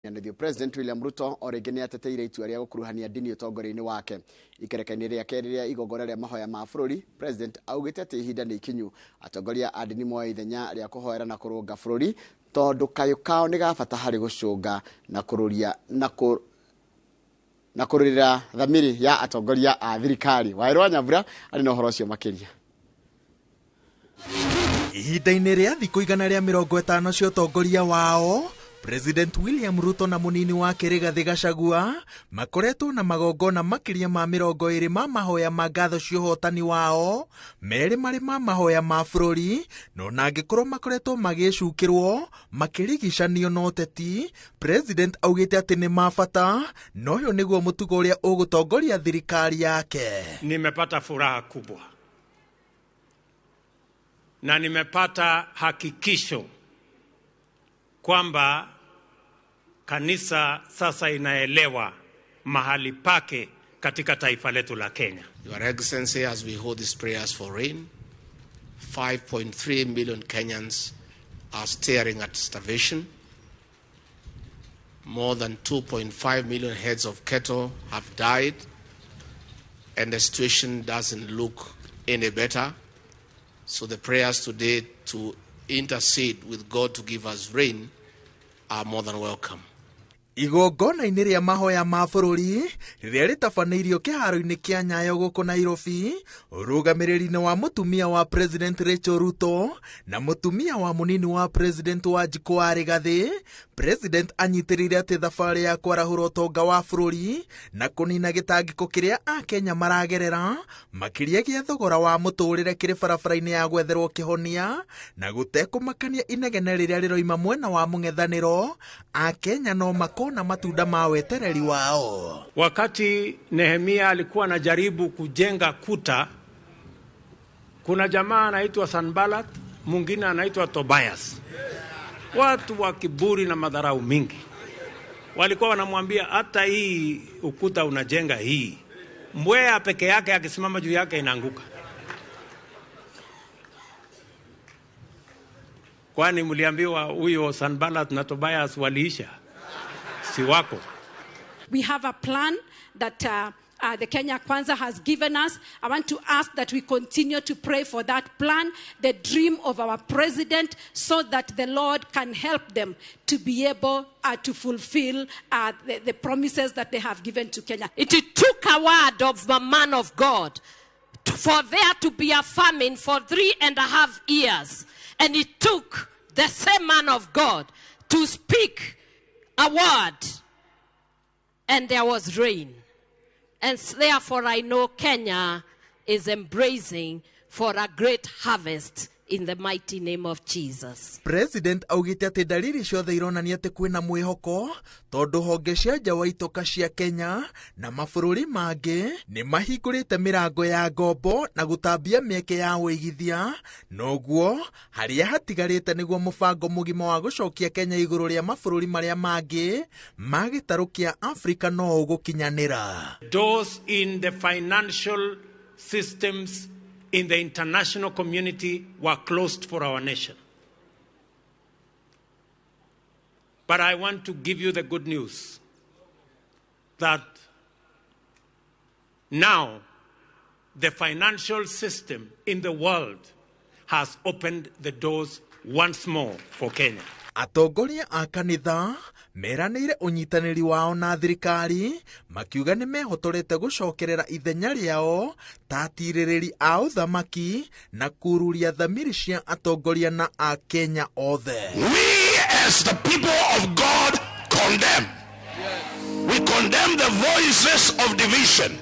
Nĩthio President William Ruto o rĩngĩ nĩ ateteire itua rĩa gũkuruhania ndini ũtongoria-inĩ wake. Ikereka-inĩ rĩake rĩrĩa igongona rĩa mahoya ma bũrũri, President augĩte atĩ ihinda nĩ ikinyu atongoria a ndini moe ithenya rĩa kũhoera na kũrũnga bũrũri tondũ kayũ kao nĩ ga bata harĩ gũcũnga na kũrũria na kũ na kũrũrĩra thamiri ya atongoria a thirikari. Waĩrũ wa Nyambura arĩ na ũhoro ũcio makĩria. Ihinda-inĩ rĩa thikũ 150 cia ũtongoria wao, President William Ruto na mũnini wake Rigathĩ Gachagua makoretwo na magongona makĩria ma 20 ma mahoya ma ngatho cia ũhotani wao, merĩ marĩ ma mahoya ma bũrũri, na ona angĩkorwo makoretwo magĩcukĩrwo makĩrigicanio na ũteti, President augĩte atĩ nĩ ma bata na ũyũ nĩguo mũtugo ũrĩa ũgũtongoria thirikari yake. Nimepata furaha kubwa na nimepata hakikisho kwamba kanisa sasa inaelewa mahali pake katika taifa letu la Kenya. Your Excellency, as we hold these prayers for rain, 5.3 million Kenyans are staring at starvation. More than 2.5 million heads of cattle have died, and the situation doesn't look any better. So the prayers today to intercede with God to give us rain are more than welcome. Igongona-inĩ rĩa mahoya ma bũrũri rĩrĩa rĩtabanĩirio kĩharo-inĩ kĩa Nyayo gũkũ Nairobi, ũrũgamĩrĩri-inĩ wa mũtumia wa President Rachel Ruto na mũtumia wa mũnini wa President Wanjikũ wa Rigathĩ, President anyitĩrĩire atĩ thabarĩ ya kwarahũra ũtonga wa bũrũri na kũnina gĩtangĩko kĩrĩa Akenya maragerera makĩria gĩa thogora wa mũtũrĩre kĩrĩ barabara-inĩ ya gwetherwo kĩhonia na gũtekũmakania inegene rĩrĩa rĩroima mwena wa mũng'ethanĩro, Akenya no makona matunda ma wetereri wao. Wakati Nehemia alikuwa anajaribu kujenga kuta, kuna jamaa anaitwa Sanballat, mwingine anaitwa Tobias, watu wa kiburi na madharau mingi. Walikuwa wanamwambia hata hii ukuta unajenga hii, mbweha peke yake akisimama juu yake inaanguka. Kwani mliambiwa huyo Sanballat na Tobias waliisha? Si wako. We have a plan that the Kenya Kwanza has given us. I want to ask that we continue to pray for that plan, the dream of our president, so that the Lord can help them to be able to fulfill the promises that they have given to Kenya. It took a word of the man of God for there to be a famine for 3.5 years. And it took the same man of God to speak a word, and there was rain. And therefore I know Kenya is embracing for a great harvest in the mighty name of Jesus. President augite atĩ dalili ciothe ironania atĩ kwĩna mwĩhoko tondũ honge cia nja wa itoka cia Kenya na mabũrũri mangĩ nĩ mahingũrĩte mĩrango ya ngombo na gũtambia mĩeke ya ũigithia, noguo harĩa hatigarĩte nĩguo mũbango mũgima wa gũcokia Kenya igũrũ rĩa mabũrũri marĩa mangĩ ma gĩtarũ kĩa Afrika no ũgũkinyanĩra. Doors in the financial systems in the international community were closed for our nation. But I want to give you the good news that now the financial system in the world has opened the doors once more for Kenya. Atongoria a kanitha meranĩire ũnyitanĩri wao na thirikari makiuga nĩ mehotorete gũcokerera ithenya rĩao ta atirĩrĩri a ũthamaki na kururia thamiri cia atongoria na Akenya othe. We as the people of God condemn. We condemn the voices of division.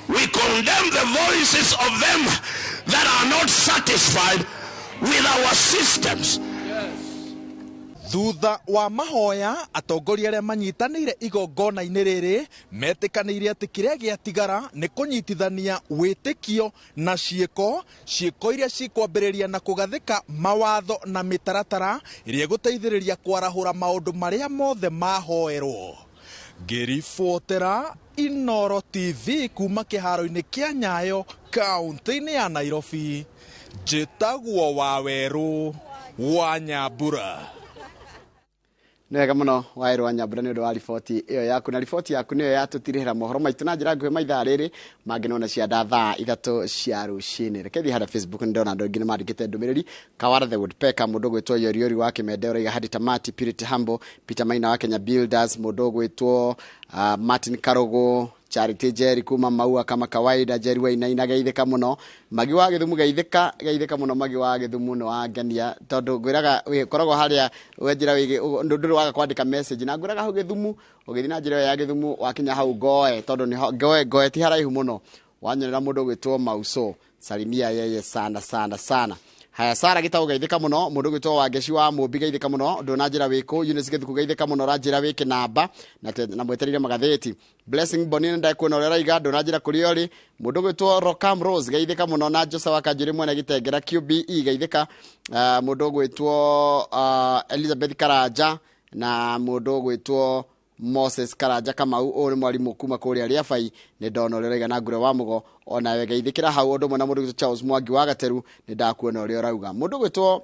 We condemn the voices of them that are not satisfied with our systems. Thutha wa mahoya, atongoria arĩa manyitanĩire igongona-inĩ rĩrĩ metĩkanĩire atĩ kĩrĩa gĩatigara nĩ kũnyitithania wĩtĩkio na ciĩko, ciĩko iria cikwambĩrĩria na kũgathĩka mawatho na mĩtaratara ĩrĩa ĩgũteithĩrĩria kwarahũra maũndũ marĩa mothe mahoerwo. Ngĩribotera Inooro TV kuma kĩharo-inĩ kĩa Nyayo kaũntĩ-inĩ ya Nairobi, njĩtagwo Wawerũ wa Nyambura. Nĩ wega mũno waĩrwa Nyambura nĩ ũndũ wa riboti ĩyo yaku, na riboti yaku nĩyo yatũtirĩhĩra mohoro maitũ na njĩra nguhĩ maithaa rĩrĩ mangĩ nona cia nda thaa 3 cia rũcinĩ. Reke thiĩ harĩa Facebook, nĩ ndona andũ aingĩ nĩ mandĩkĩte ndũmĩrĩri. Kawara the Woodpecker, mũndũ ũgwĩtwo Yoriori wa Kĩmende ũraiga hadi tamati, Purity Humble, Peter Maina wa Kenya Builders, mũndũ ũgwĩtwo Martin Karugu, Charity Jerry kuma Maua kama kawaida, Jerry Wainaina geithĩka mũno, Magi wa Gĩthumu geithĩka, geithĩka mũno Magi wa Gĩthumu nĩ wangenia tondũ ngwĩraga ũkoragwo harĩa wenjĩra ndũrĩ waga kwandĩka message, na ngwĩraga hau Gĩthumu ũgĩthiĩ na njĩra ĩyo ya Gĩthumu wakinya hau Ngoe, tondũ nĩho Ngoe, Ngoe ti haraihu mũno, wanyonera mũndũ ũgwĩtwo Mauso, salimia yeye sana sana sana. Haya, Sara Gitau geithĩka mũno, mũndũ ũgwĩtwo Wangeci wa Mũmbi geithĩka mũno, ndũna njĩra wĩkũ, Eunice Gĩthuku geithĩka mũno, ranjĩra wĩ kĩnamba na mwetereire magathĩti. Blessing Bonine ndakuona ũrĩa ũraiga, ndũna njĩra kũrĩa ũrĩ. Mũndũ ũgwĩtwo Rokam Rose geithĩka mũno, na Joseph wa Kanjũri mwene Gĩtengera QBE geithĩka. Mũndũ ũgwĩtwo Elizabeth Karanja na mũndũ ũgwĩtwo Moses Karanja Kamau, ũyũ nĩ mwarimũ kuma kũrĩa Rĩabai, nĩ ndona ũrĩa ũraiga, na Ngure wa Mũgo onawe geithĩkĩra hau, ũndũ ũmwe na mũndũ ũgwĩtwo Charles Mwangi wa Gateru, nĩ ndakuona ũrĩa ũrauga. Mũndũ ũgwĩtwo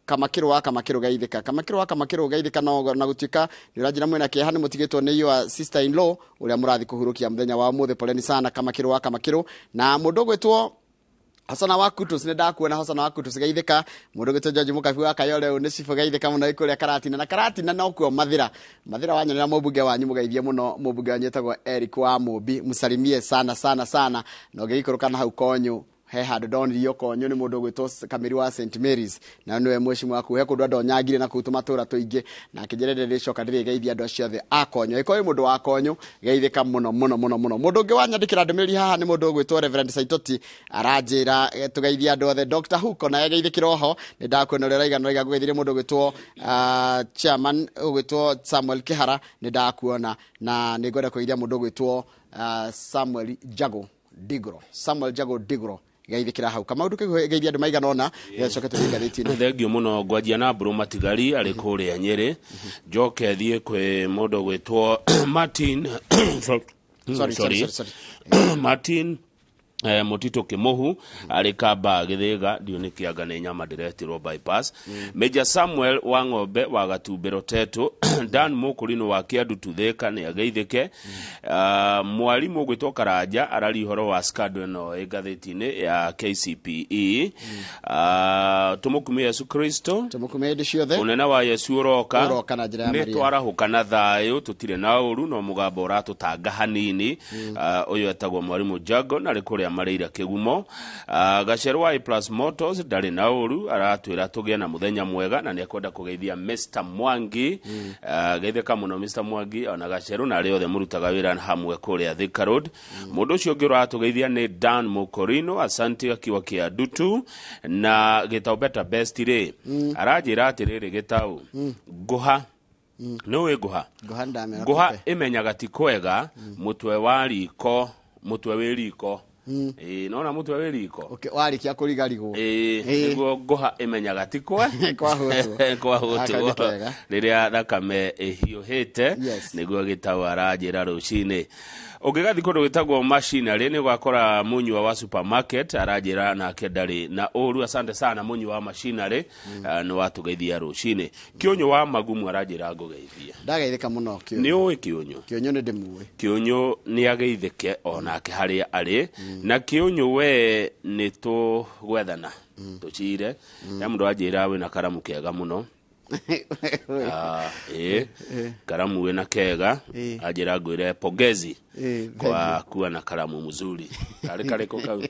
Kamakĩrũ wa Kamakĩrũ geithĩka, Kamakĩrũ wa Kamakĩrũ geithĩka, no na gũtuĩka nĩ ũranjĩra mwĩna kĩeha nĩ mũtigĩtwo nĩ your sister in law ũrĩa mũrathiĩ kũhurũkia mũthenya wa ũmũthĩ, poleni sana Kamakĩrũ wa Kamakĩrũ. Na mũndũ ũgwĩtwo Hosana wa Kutus, nĩ ndakuona Hosana wa Kutus geithĩka. Mũndũ ũgwĩtwo George Mũkabi wa Kayole, ũyũ nĩ cibũ geithĩka mũno kũrĩa Karatina, na Karatina no kuo Mathira. Mathira wanyonera mũmbunge wanyu mũgeithie mũno, mũmbunge wanyu etagwo Eric wa Mũmbi, msalimie sana sana sana. Na ũngĩgĩikũrũka na hau Konyũ, he handũ ndonirio Konyũ nĩ mũndũ ũgwĩtwo Kamiri wa St Mary's, na nĩwe mheshimiwa waku, he kũndũ andonyangire na kũu tũmatũra tũingĩ, na akĩnjĩra ndĩrĩcoka ndĩrĩgeithia andũ acio othe a Konyũ. Ĩkorwo wĩ mũndũ wa Konyũ, geithĩka mũno mũno mũno mũno. Mũndũ ũngĩ wanyandĩkĩra ndũmĩrĩri haha nĩ mũndũ ũgwĩtwo Reverend Saitoti, aranjĩra tũgeithie andũ othe. Dr Huko naye geithĩkĩra oho, nĩ ndakuona ũrĩa ũraiga, na ũraiga ngũgeithirie mũndũ ũgwĩtwo chairman ũgwĩtwo Samuel Kĩhara, nĩ ndakuona, na nĩ ngwenda kũgeithia mũndũ ũgwĩtwo Samuel Jago Digro, Samuel Jago Digro geithĩkĩra hau. Kamaũndũ geithia andũ maigana ũna, gĩcoke tũthiĩ ngathĩti-inĩ. Thengio mũno. Ngwanjia na Mbũrũ Matigari arĩ kũrĩa Nyĩrĩ, njoke thiĩ kwĩ mũndũ ũgwĩtwo Martin Sorry, sorry, sorry, sorry. Martin Mũtitũ Kĩmũhu arĩ Kamba Gĩthĩga, ndiũ nĩ kĩanga nĩ nyama ndĩretirwo bypass. Major Samuel wa Ng'ombe wa Gatumbĩro Tetũ, Dan Mũkũrinũ wa Kĩandutu Thĩka nĩ ageithĩke. Mwarimũ ũgwĩtwo Karanja araria ũhoro wa scandal ĩno ĩ ngathĩti-inĩ ya KCPE. Tũmũkumie Yesu Kristo. Tũmũkumie hĩndĩ ciothe. Ũnene wa Yesu ũroka. Ũroka na njĩra ya nĩ Maria. Twarahũka na thayũ, tũtirĩ na ũru, no mũgambo ũratũtanga hanini. Ũyũ etagwo mwarimũ Jago na arĩ kũrĩa marĩire kĩgumo. Gacerũ wa A Plus Motors ndarĩ na ũru, aratwĩra tũgĩe na mũthenya mwega, na nĩ ekwenda kũgeithia Mr Mwangi. Geithĩka mũno Mr Mwangi ona Gacerũ na arĩa othe mũrutaga wĩra hamwe kũrĩa Thika Road. Mũndũ ũcio ũngĩ ũratũgeithia nĩ Dan Mũkorino, asante, akiwa Kĩandutu. Na Gĩtaũ Better Best rĩ, aranjĩra atĩrĩrĩ, Gĩtaũ, ngũha nĩ ũĩ ngũha? Ngũha ndamera. Ngũha ĩmenyaga ti kwega mũtwe wa riko, mũtwe wĩ riko. Ĩĩ, nona mũtwe wĩ riko. Okay, warĩkia kũrigarigwo. Ĩĩ, nĩguo ngũha ĩmenyaga ti kwe Kwahũtwo. Kwahũtwo. Aka nĩ kega. Rĩrĩa thakame ĩhiũhĩte. Nĩguo Gĩtaũ aranjĩra rũcinĩ. Ũngĩgathiĩ kũndũ gwĩtagwo machinery nĩ ũgakora mũnyua wa supermarket aranjĩra nake ndarĩ na ũru. Asante sana mũnyua wa machinery, nĩ watũgeithia rũcinĩ. Kĩũnyũ wa Magumu aranjĩra ngũgeithie. Ndageithĩka mũno nĩ Kĩũnyũ. Ũĩ Kĩũnyũ? Kĩũnyũ nĩ ndĩmuĩ. Kĩũnyũ nĩ ageithĩke onake harĩa arĩ. Na Kĩũnyũ, we nĩ tũgwethana tũcire ya mũndũ anjĩra wĩna karamu kega mũno. Ĩĩ, karamu wĩna kega. Anjĩra ngwĩre pongezi kwa kuwa na karamu mzuri. Karĩ karĩkũ kau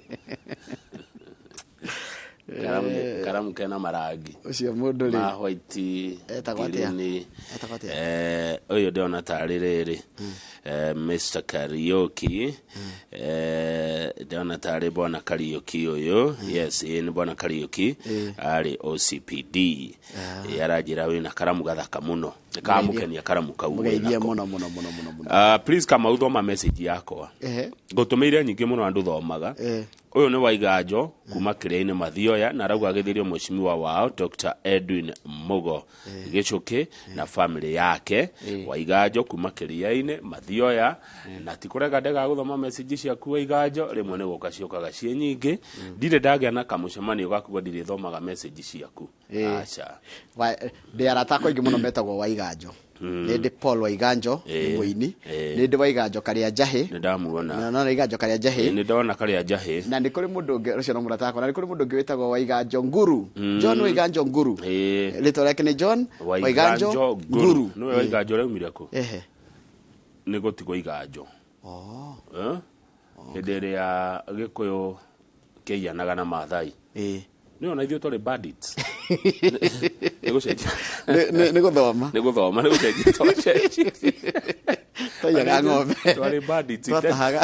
karamu, karamu kena marangi ũcio mũndũ rĩ ma white? Etagwo atĩa? Green. Etagwo atĩa? Ũyũ ndĩrona tarĩ rĩrĩ, Mr Kariuki, ndĩrona tarĩ bwana Kariuki ũyũ. Yes, ĩĩ, nĩ bwana Kariuki arĩ OCPD. Aranjĩra wĩna karamu gathaka mũno, nĩkamũkenia karamu kau mũgeithie wĩnako. Mũno mũno mũno mũno mũno. Please Kamau, thoma message yakwa. Ngũtũmĩire nyingĩ mũno, andũ thomaga. Ũyũ nĩ Waiganjo kuma Kĩrĩa-inĩ Mathioya, na arauga agĩthĩrio mheshimiwa wao Dr. Edwin Mugo Gĩchũkĩ na family yake. Waiganjo kuma Kĩrĩa-inĩ Mathioya, na ti kũrega ndega gũthoma message ciaku Waiganjo, rĩmwe nĩ gũka ciũkaga ciĩ nyingĩ. Ndirĩ ndagĩa na kamũcemanio gakuga ndirĩthomaga message ciaku. Aca. Ndĩ arata akwa aingĩ mũno metagwo Waiganjo. Nĩ ndĩ Paul Waiganjo, nĩ mũini. Nĩ ndĩ Waiganjo Karĩa Njahĩ. Nĩ ndamuona. Na no Waiganjo Karĩa Njahĩ. Nĩ ndona Karĩa Njahĩ. Na nĩ kũrĩ mũndũ ũngĩ, ũcio no mũrata wakwa, na nĩ kũrĩ mũndũ ũngĩ wĩtagwo Waiganjo Nguru. John Waiganjo Nguru. Rĩtwa rĩake nĩ John Waiganjo Nguru. Nĩwe Waiganjo ũraumire kũ? Ehe. Nĩ gũtigwo iganjo. Hĩndĩ ĩrĩa Gĩkũyũ kĩaiyanaga na Maathai. Nĩ ona ithuĩ twarĩ bandits. Nĩ gũcenjia. Nĩ gũthoma. Nĩ gũthoma, nĩ gũcenjia twacenjia. Twaiyaga ng'ombe. Twarĩ bandits. Twatahaga.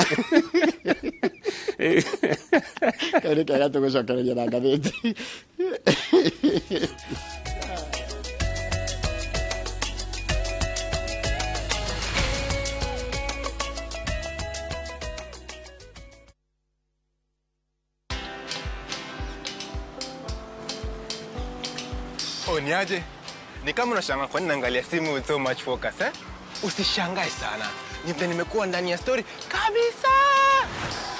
Kau nĩ kega tũgũcokereria na ngathĩti. Oh, ni aje? Ni kama unashangaa kwa nini naangalia simu with so much focus, eh? Usishangae sana. Ni vile nimekuwa ndani ya story kabisa.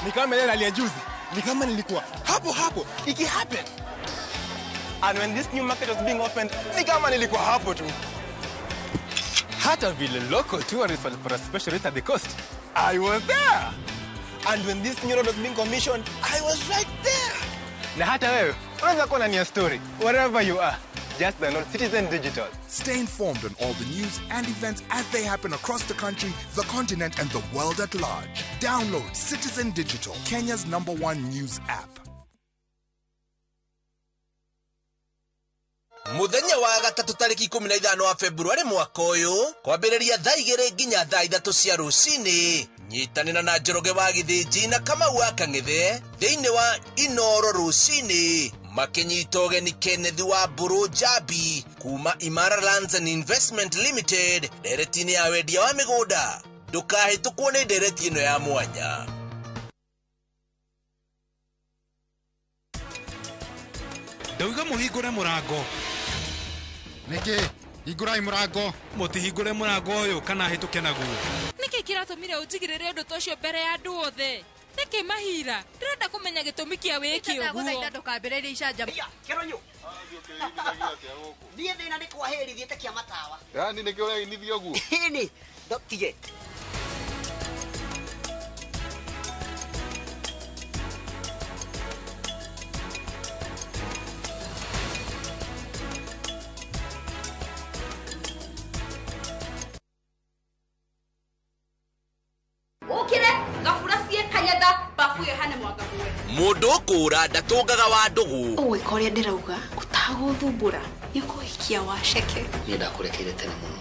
Ni kama ile rally ya juzi. Ni kama nilikuwa hapo hapo iki happen. And when this new market was being opened, ni kama nilikuwa hapo tu. Hata vile local tourists walipata special rate at the coast, I was there. And when this new road was being commissioned, I was right there. Na hata wewe unaweza kuwa ndani ya story wherever you are. Just download Citizen Digital. Stay informed on all the news and events as they happen across the country, the continent, and the world at large. Download Citizen Digital, Kenya's #1 news app. Muthenya wa gatatũ tarĩki 15 wa Februarĩ mwaka ũyũ kwambĩrĩria thaa 2 nginya thaa 3 cia rũcinĩ nyitanĩra na Njoroge wa Gĩthĩnji na Kamau wa Kang'ethe thĩinĩ wa Inoro rũcinĩ makinyita ũgeni Kenneth wa Mbũrũ Njambi kuma Imara Lands and Investment Limited ndereti-inĩ ya wendia wa mĩgũnda. Ndũkahĩtũkwo nĩ ndereti ĩno ya mwanya. Ndauga mũhingũre mũrango. Nĩkĩ? Hingũrai mũrango. Mũtihingũre mũrango ũyũ kana hĩtũke naguo. Nĩkĩ kĩratũmire ũnjigĩrĩre ũndũ ta ũcio mbere ya andũ othe? Nĩkĩ mahira? Ndĩrenda kũmenya gĩtũmi kĩa wĩke ũguo. Ndagũthaitha ndũkambĩrĩrie icanjama. Kĩronyo. Thiĩ thĩna nĩ kwahĩri thiĩte kĩa matawa. Yaani nĩkĩo ũreinithia ũguo? Ĩni, tige. Mũndũ ũkũra ndatũngaga wa ndũgũ. Ũgwĩka ũrĩa ndĩrauga ũtagũthumbũra nĩ ũkũhikia waceke. Niĩ ndakũrekeire tene mũno.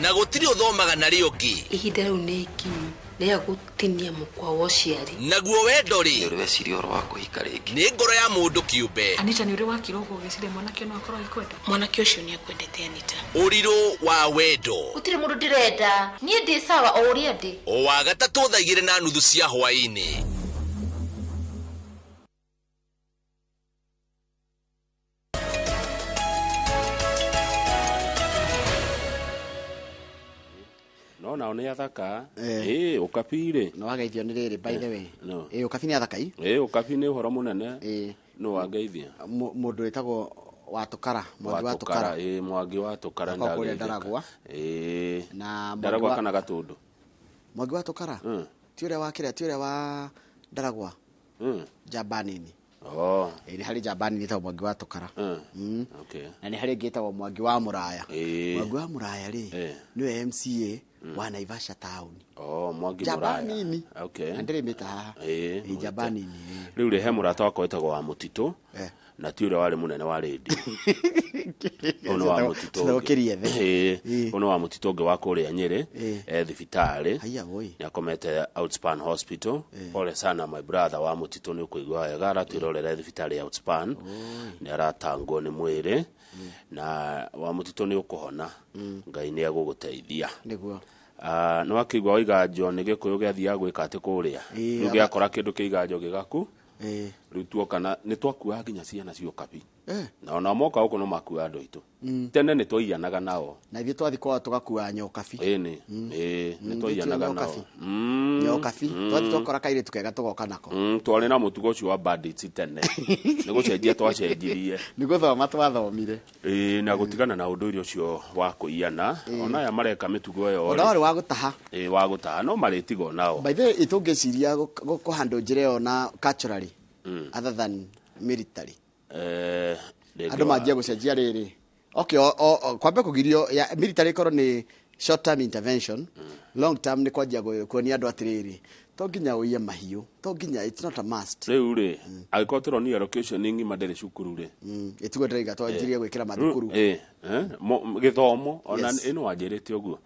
Na gũtirĩ ũthomaga na rĩo ũngĩ. Ihinda rĩu nĩ ikinyu rĩa gũtinia mũkwa wa ũciari. Naguo wendo rĩ, nĩ ũrĩ weciria ũhoro wa kũhika rĩngĩ? Nĩ ngoro ya mũndũ kĩũmbe. Anita, nĩ ũrĩ wakira ũguo ũgĩciria mwanake no akorwo agĩkwenda? Mwanake ũcio nĩ akwendete Anita. Ũrirũ wa wendo. Gũtirĩ mũndũ ndĩrenda. Niĩ ndĩ sawa o ũrĩa ndĩ. O wa gatatũ thaa 2:30 cia hwaĩ-inĩ. No nao nĩ athaka. Ũkabi rĩ. No wageithio nĩ rĩrĩ, by the way. No. Ũkabi nĩ athakai. Ũkabi nĩ ũhoro mũnene. No wangeithia. Mũndũ wĩtagwo Watũkara, Mwangi wa Tũkara. Mwangi wa Tũkara Akorwo kũrĩa Ndaragwa. Na Ndaragwa kana Gatũndũ. Mwangi wa Tũkara? Ti ũrĩa wa kĩrĩa, ti ũrĩa wa Ndaragwa. Njamba nini. Nĩ harĩ njamba nini ĩtagwo Mwangi wa Tũkara. Okay. Na nĩ harĩ ĩngĩ ĩtagwo Mwangi wa Mũraya. Mwangi wa Mũraya rĩ, nĩwe MCA wa Naivasha town. Mwangi Njamba Mũraya. nini. Okay. Na ndĩrĩmĩte haha. Njamba nini. Rĩu rĩ he mũrata wakwa wĩtagwo wa Mũtitũ. Na ti ũrĩa warĩ mũnene wa redio. Ũyũ nĩ wa Mũtitũ ũngĩ. Kĩriethe. Ũyũ nĩ wa Mũtitũ ũngĩ wa kũrĩa Nyĩrĩ. Thibitarĩ. Haiya woi. Nĩ akomete Outspan Hospital. Pole sana my brother wa Mũtitũ, nĩ ũkũigua wega aratwĩrorera thibitarĩ ya Outspan. Nĩ aratangwo nĩ mwĩrĩ. Na wa Mũtitũ nĩ ũkũhona. Ngai nĩ egũgũteithia. Nĩguo. Ah, nĩ wakĩigua wa iganjo nĩ gĩkũyũ gĩathiaga gwĩka atĩ kũrĩa. Ĩĩ, Rĩu gĩakora kĩndũ kĩa iganjo gĩgaku. Ĩĩ. Rĩu tuoka na nĩ twakuaga nginya ciana cia ũkabi. Eh. Na ona moka gũkũ no makuaga andũ aitũ. Tene nĩ twaiyanaga nao. Na ithuĩ twathi kwao tũgakua nyokabi. Ĩni. Ĩĩ, nĩ twaiyanaga nao. Nyokabi. Nyokabi. Twathi twakora kairĩtu kega tũgoka nako. Twarĩ na mũtugo ũcio wa bandits tene. Nĩ gũcenjia twacenjirie. Nĩ gũthoma twathomire. Ĩĩ, na gũtigana na ũndũire ũcio wa kũiyana. Ona aya mareka mĩtugo ĩyo Ona rĩ. warĩ wa gũtaha. Ĩĩ, wa gũtaha no marĩtigwo nao. By the way, itũngĩciria kũhandwo njĩra ĩyo na culturally other than military. Eh, rĩngĩ Andũ manjia gũcenjia rĩrĩ. Okay, kwambe kũgirio ya military ĩkorwo nĩ short term intervention, long term nĩ kwanjia kuonia andũ atĩrĩrĩ, to nginya ũiye mahiũ, to nginya, it's not a must. Rĩu rĩ, angĩkorwo tũronire location ng'ima ndĩrĩ cukuru rĩ. Ĩtiguo ndĩraiga twanjirie gwĩkĩra mathukuru. Ĩĩ, gĩthomo ona Yes. ĩno wanjĩrĩte ũguo.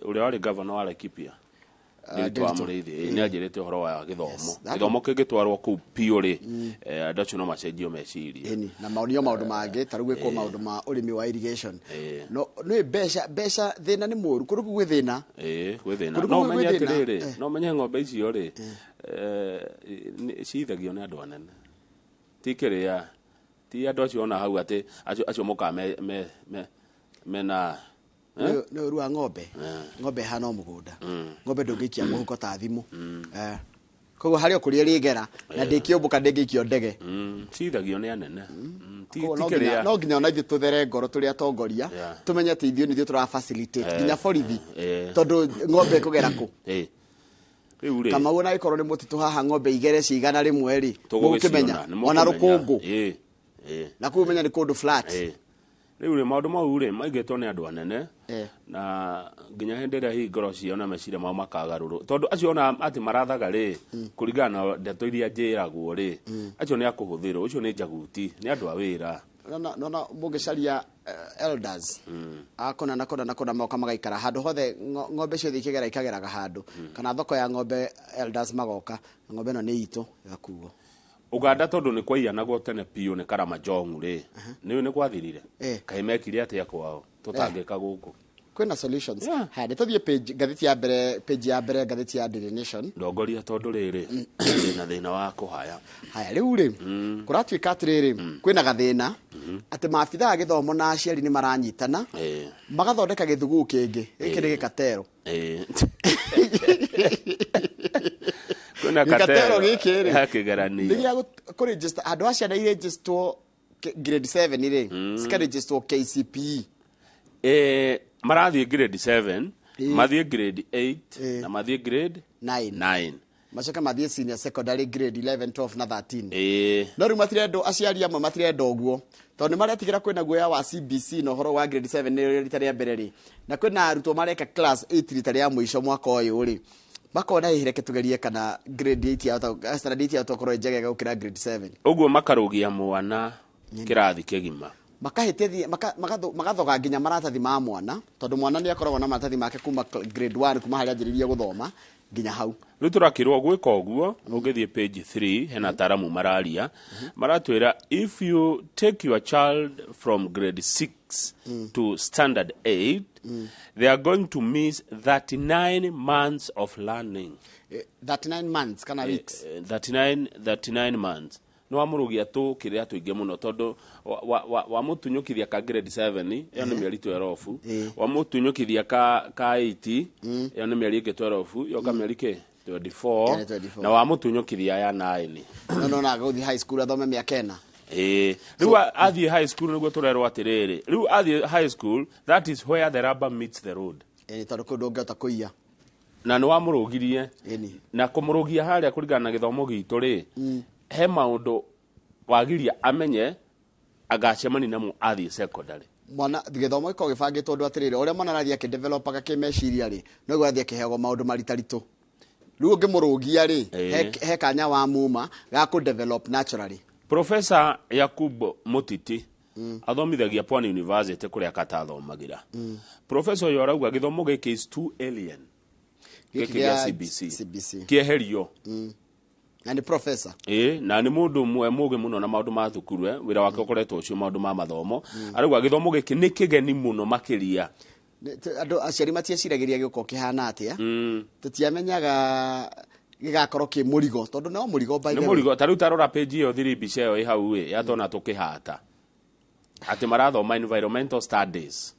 Ũrĩa warĩ governor wa Laikipia, Ndiritu wa Ndiritu. Mũrĩithi, nĩ anjĩrĩte ũhoro wa gĩthomo. That Gĩthomo kĩngĩtwarwo kũu biũ rĩ, andũ acio no macenjio meciria. Ĩni, na maonio maũndũ mangĩ ta rĩu gwĩkwo maũndũ ma ũrĩmi wa irrigation. No nĩ mbeca, mbeca thĩna nĩ mũru kũndũ kũu gwĩ thĩna. Ĩĩ, gwĩ thĩna. Kũndũ No kũu gwĩ ũmenye thĩna. atĩrĩrĩ, no ũmenye ng'ombe icio rĩ, cithagio nĩ andũ anene. Ti kĩrĩa, ti andũ acio ona hau atĩ acio mokaga mena Nĩ nĩ ũru wa ng'ombe. Ng'ombe ĩhana o mũgũnda. Ng'ombe ndũngĩikia mũhuko ta thimũ. Koguo harĩ o kũrĩa ĩrĩgera na ndĩkĩũmbũka ndĩngĩikio ndege. Cithagio nĩ anene. Ti Koguo ti no nginya kĩrĩa. no nginya ona ithuĩ tũthere ngoro tũrĩ atongoria Yeah. tũmenye atĩ ithuĩ nĩ ithuĩ tũra facilitate nginya borithi tondũ ng'ombe ĩkũgera kũ. Rĩu rĩ, Kamau ona ĩkorwo nĩ mũtitũ haha ng'ombe igere cigana rĩmwe rĩ, tũgũgĩciona, mũgũkĩmenya nĩ ona mũkũmenya. rũkũngũ Ĩĩ, ĩĩ. na kũu ũmenye nĩ kũndũ flat. Ĩĩ. Rĩu rĩ, maũndũ mau rĩ maigĩtwo nĩ andũ anene na nginya hĩndĩ ĩrĩa hihi ngoro ciao na meciria mao makagarũrwo, tondũ acio ona atĩ marathaga rĩ, kũringana na ndeto iria njĩragwo rĩ, acio nĩ akũhũthĩrwo, ũcio nĩ njaguti, nĩ andũ a wĩra. Nona nona mũngĩcaria elders akona na kona na kona moka magaikara handũ hothe ng'ombe ciothe ikĩgera ikageraga handũ kana thoko ya ng'ombe elders magoka na ng'ombe ĩno nĩ itũ ĩgakuo. Uganda tondũ nĩ kwaiyanagwo tene biũ nĩ Karamajong rĩ, nĩ nĩ gwathirire. Kaĩ mekire atĩa kwao tũtangĩka gũkũ? Kwĩna solutions. Haya, nĩ tũthiĩ page ngathĩti ya mbere, page ya mbere ngathĩti ya Daily Nation. Ndongoria tondũ rĩrĩ ndĩna thĩna wa kũhaya. Haya, rĩu rĩ kũratuĩka atĩrĩrĩ, kwĩna gathĩna atĩ maabithaa a gĩthomo na aciari nĩ maranyitana magathondeka gĩthuguu kĩngĩ gĩkĩ nĩ gĩkatero. Kwĩna Gĩkatero gĩkĩ rĩ, ya kĩgeranio. Nĩ gĩa kũregister andũ a ciana irejistwo grade 7 rĩ, cikarejistwo KCPE. Marathiĩ grade 7, mathiĩ grade 8 na mathiĩ grade 9. 9. Macoke mathiĩ senior secondary grade 11, 12 na 13. Ĩĩ. No rĩu matirendwo, aciari amwe matirenda ũguo tondũ nĩ maretigĩra kwĩna guoya wa CBC na ũhoro wa grade 7 nĩ rita rĩa mbere rĩ, na kwĩna arutwo mareka class 8 rita rĩa mũico mwaka ũyũ rĩ, makona hihi reke tũgerie kana grade 8 yahota, standard 8 yahota gũkorwo ĩ njegega gũkĩra grade 7. Ũguo makarũgia mwana kĩrathi kĩgima. Makahĩtithia, magathoga nginya maratathi ma mwana tondũ mwana nĩ akoragwo na maratathi make kuma grade 1 kuma harĩa anjĩrĩirie gũthoma nginya hau. Rĩu tũrakĩrwo gwĩka ũguo, ũngĩthiĩ page 3 hena ataaramu mararia, maratwĩra if you take your child from grade 6 to standard 8, they are going to miss 39 months of learning. 39 months kana weeks? 39 months. Nĩ wamũrũgia tũ kĩrĩa tũingĩ mũno tondũ wamũtunyũkithia ka grade 7 ĩyo nĩ mĩeri 12, wamũtunyũkithia ka 8 ĩyo nĩ mĩeri ĩngĩ 12, yoka mĩeri kĩ 24, Ĩyo nĩ 24. na wamũtunyũkithia ya 9. No no na gũthiĩ high school athome mĩaka ĩna. Ĩĩ, rĩu athiĩ high school nĩguo tũrerwo atĩrĩrĩ, rĩu athiĩ high school, that is where the rubber meets the road. Ĩĩ, tondũ kũu ndũngĩhota kũiya. Na nĩ wamũrũgirie. Ĩni. Na kũmũrũgia harĩa kũringana na gĩthomo gitũ rĩ, he maũndũ wagiria amenye agacemania namo athiĩ secondary. Mwana gĩthomo gĩkoragwo gĩbangĩtwo ũndũ atĩrĩrĩ, ũrĩa mwana arathiĩ akĩdevelopaga kĩmeciria rĩ, noguo arathiĩ akĩheagwo maũndũ maritaritũ. Rĩu ũngĩmũrũgia rĩ, he kanya wa muma ga kũ develop naturally. Professor Yakub Mutiti athomithagia Pwani University kũrĩa katathomagĩra. Professor ũyũ arauga gĩthomo gĩkĩ is too alien. Gĩkĩ gĩa CBC. CBC. Kĩeherio. Na nĩ professor. Ĩĩ, na nĩ mũndũ ũmwe mũgĩ mũno na maũndũ ma thukuru, wĩra wake ũkoretwo ũcio maũndũ ma mathomo. Arauga gĩthomo gĩkĩ nĩ kĩgeni mũno makĩria. Andũ aciari matieciragĩria gĩũka kĩhana atĩa. Tũtiamenyaga gĩgakorwo kĩ mũrigo, tondũ no mũrigo by nĩ the way. Mũrigo ta rĩu tarora page ĩyo thiri, mbica ĩyo ĩ hau ĩ yatona tũkĩhata atĩ marathoma environmental studies,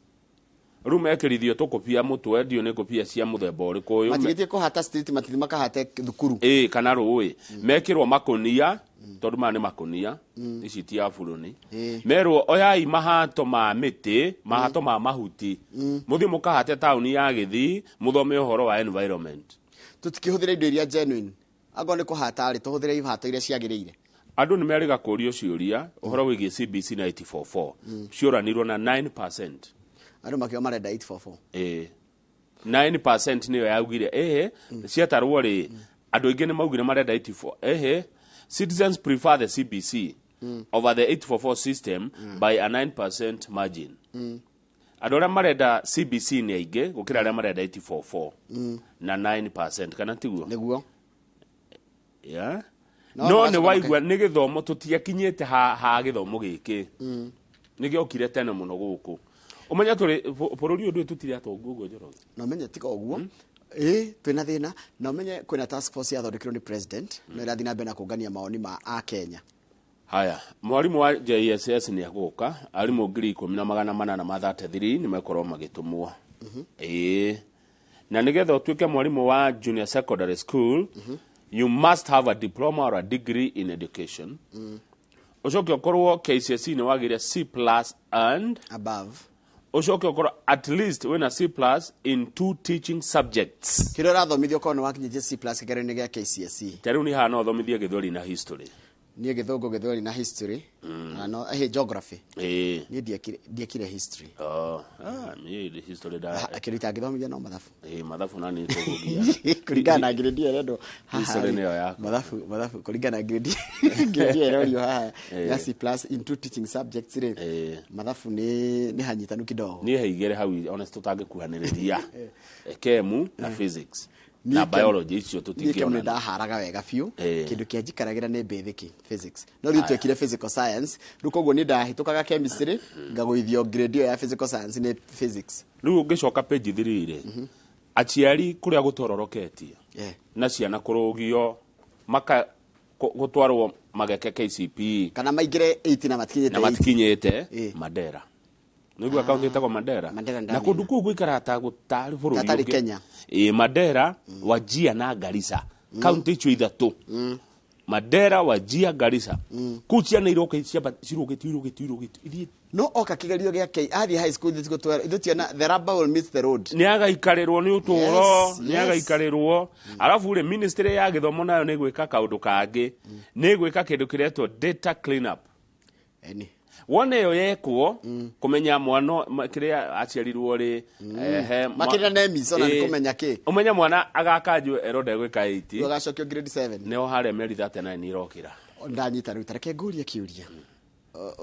rĩu mekĩrithio tũkũbia mũtwe, ndiũ nĩ ngũbia cia mũthemba ũrĩkũ ũyũ. Matigĩtie kũhata street, matithi makahate thukuru. Ĩ kana rũĩ mekĩrwo makũnia, tondũ maya nĩ makũnia, ici ti aburũni. Merwo oyai mahato ma mĩtĩ, mahato ma mahuti, mũthiĩ mũkahate taũni ya Gĩthii, mũthome ũhoro wa environment. Tũtikĩhũthĩra indo iria genuine, angorwo nĩ kũhata rĩ, tũhũthĩre ihato iria ciagĩrĩire. Andũ nĩ merĩga kũrio ciũria ũhoro wĩgiĩ CBC na 844, ciũranirwo na 9%. Andũ makiuga marenda 844. Ĩ 9% nĩyo yaugire ĩhĩ, ciatarwo rĩ, andũ aingĩ nĩ maugire marenda 84 ĩhĩ. Citizens prefer the CBC over the 844 system by a 9% margin. Andũ arĩa marenda CBC nĩ aingĩ gũkĩra arĩa marenda 844 na 9%, kana tiguo? Nĩguo. Yeah. No, No nĩ magacoka waigua nĩ gĩthomo tũtiakinyĩte ha gĩthomo gĩkĩ nĩ gĩokire tene mũno gũkũ, ũmenye tũrĩ bũrũri ũyũ ndũĩ tũtirĩ atongu ũguo, Njoroge. Na ũmenye tiga ũguo ĩ twĩna thĩna, na ũmenye kwĩna task force yathondekirwo nĩ president, no ĩrathiĩ na mbere na kũngania mawoni ma akenya. Haya, mwarimũ wa JSS nĩ agũka, arimũ 10,833 nĩ mekorwo magĩtũmwo. Ĩĩ, na nĩgetha ũtuĩke mwarimũ wa junior secondary school, you must have a diploma or a degree in education, ũcoke ũkorwo KCSE nĩ wagĩire C plus and above, ũcoke ũkorwo at least wĩna C plus in two teaching subjects. Kĩrĩa ũrathomithio ũkorwo nĩ wakinyĩtie C plus kĩgeranio gĩa KCSE. Ta rĩu nĩ haha no ũthomithie Gĩthweri na history. Niĩ Gĩthũngũ, Gĩthweri na history, na no geography. Niĩ ndiekire history. Oh, ah, niĩ history da Kĩndũ itangĩthomithia no mathabu. Ĩĩ, mathabu na nĩ tũgũgia. Kũringana na grade ĩrĩa ĩrendwo haha History rĩ, nĩyo yakwa. Mathabu kũringana na grade ĩrĩa ĩrorio haha ya C plus in two teaching subjects rĩ, mathabu nĩ hanyitanu kidogo. Niĩ haigĩre hau honest tũtangĩkuhanĩrĩria kemu na physics na Niĩ biology icio niĩ kemu nĩ tũtingĩonana. ndaharaga wega biũ. Kĩndũ kĩa njikaragĩra nĩ basic physics, no rĩu Aya. twekire physical science, rĩu koguo niĩ ndahĩtũkaga chemistry ngagũithio grade ĩyo ya physical science nĩ physics. Rĩu ũngĩcoka page 3 rĩ, aciari kũrĩa gũtororoketie na ciana kũrũgio maka gũtwarwo mageke KCPE kana maingĩre 8 na matikinyĩte na 8. Matikinyĩte Mandera, nĩguo akaunti ĩtagwo Mandera. Mandera. Na kũndũ kũu gũikaraga ta gũtarĩ bũrũri Tatarĩ ũngĩ. Kenya. Ĩ Mandera, Wajia na Garissa, kaunti icio ithatũ, Mandera, Wajia, Garissa, kũu ciana iroka cirũgĩtio irũgĩtio irũgĩtio ithiĩ. No oka kĩgerio gĩa K athiĩ high school ithuĩ tũgũtwara ithuĩ tiona the rubber will meet the road. Nĩ agaikarĩrwo nĩ ũtũũro. Yes, Nĩ yes. agaikarĩrwo. Arabu rĩ, ministry ya gĩthomo nayo nĩ gwĩka kaũndũ kangĩ, nĩ gwĩka kĩndũ kĩretwo data clean up. Eni. Wona ĩyo yekwo kũmenya mwana kĩrĩa aciarirwo rĩ, ehe, Makĩria NEMIS, ona nĩ Ĩ, kũmenya kĩ. Ũmenye mwana agakanjwo erwo ndegwĩka 8. Rĩu agacokio grade 7. Nĩho harĩa meri 39 irokĩra. Ndanyita rĩu, tareke ngũrie kĩũria.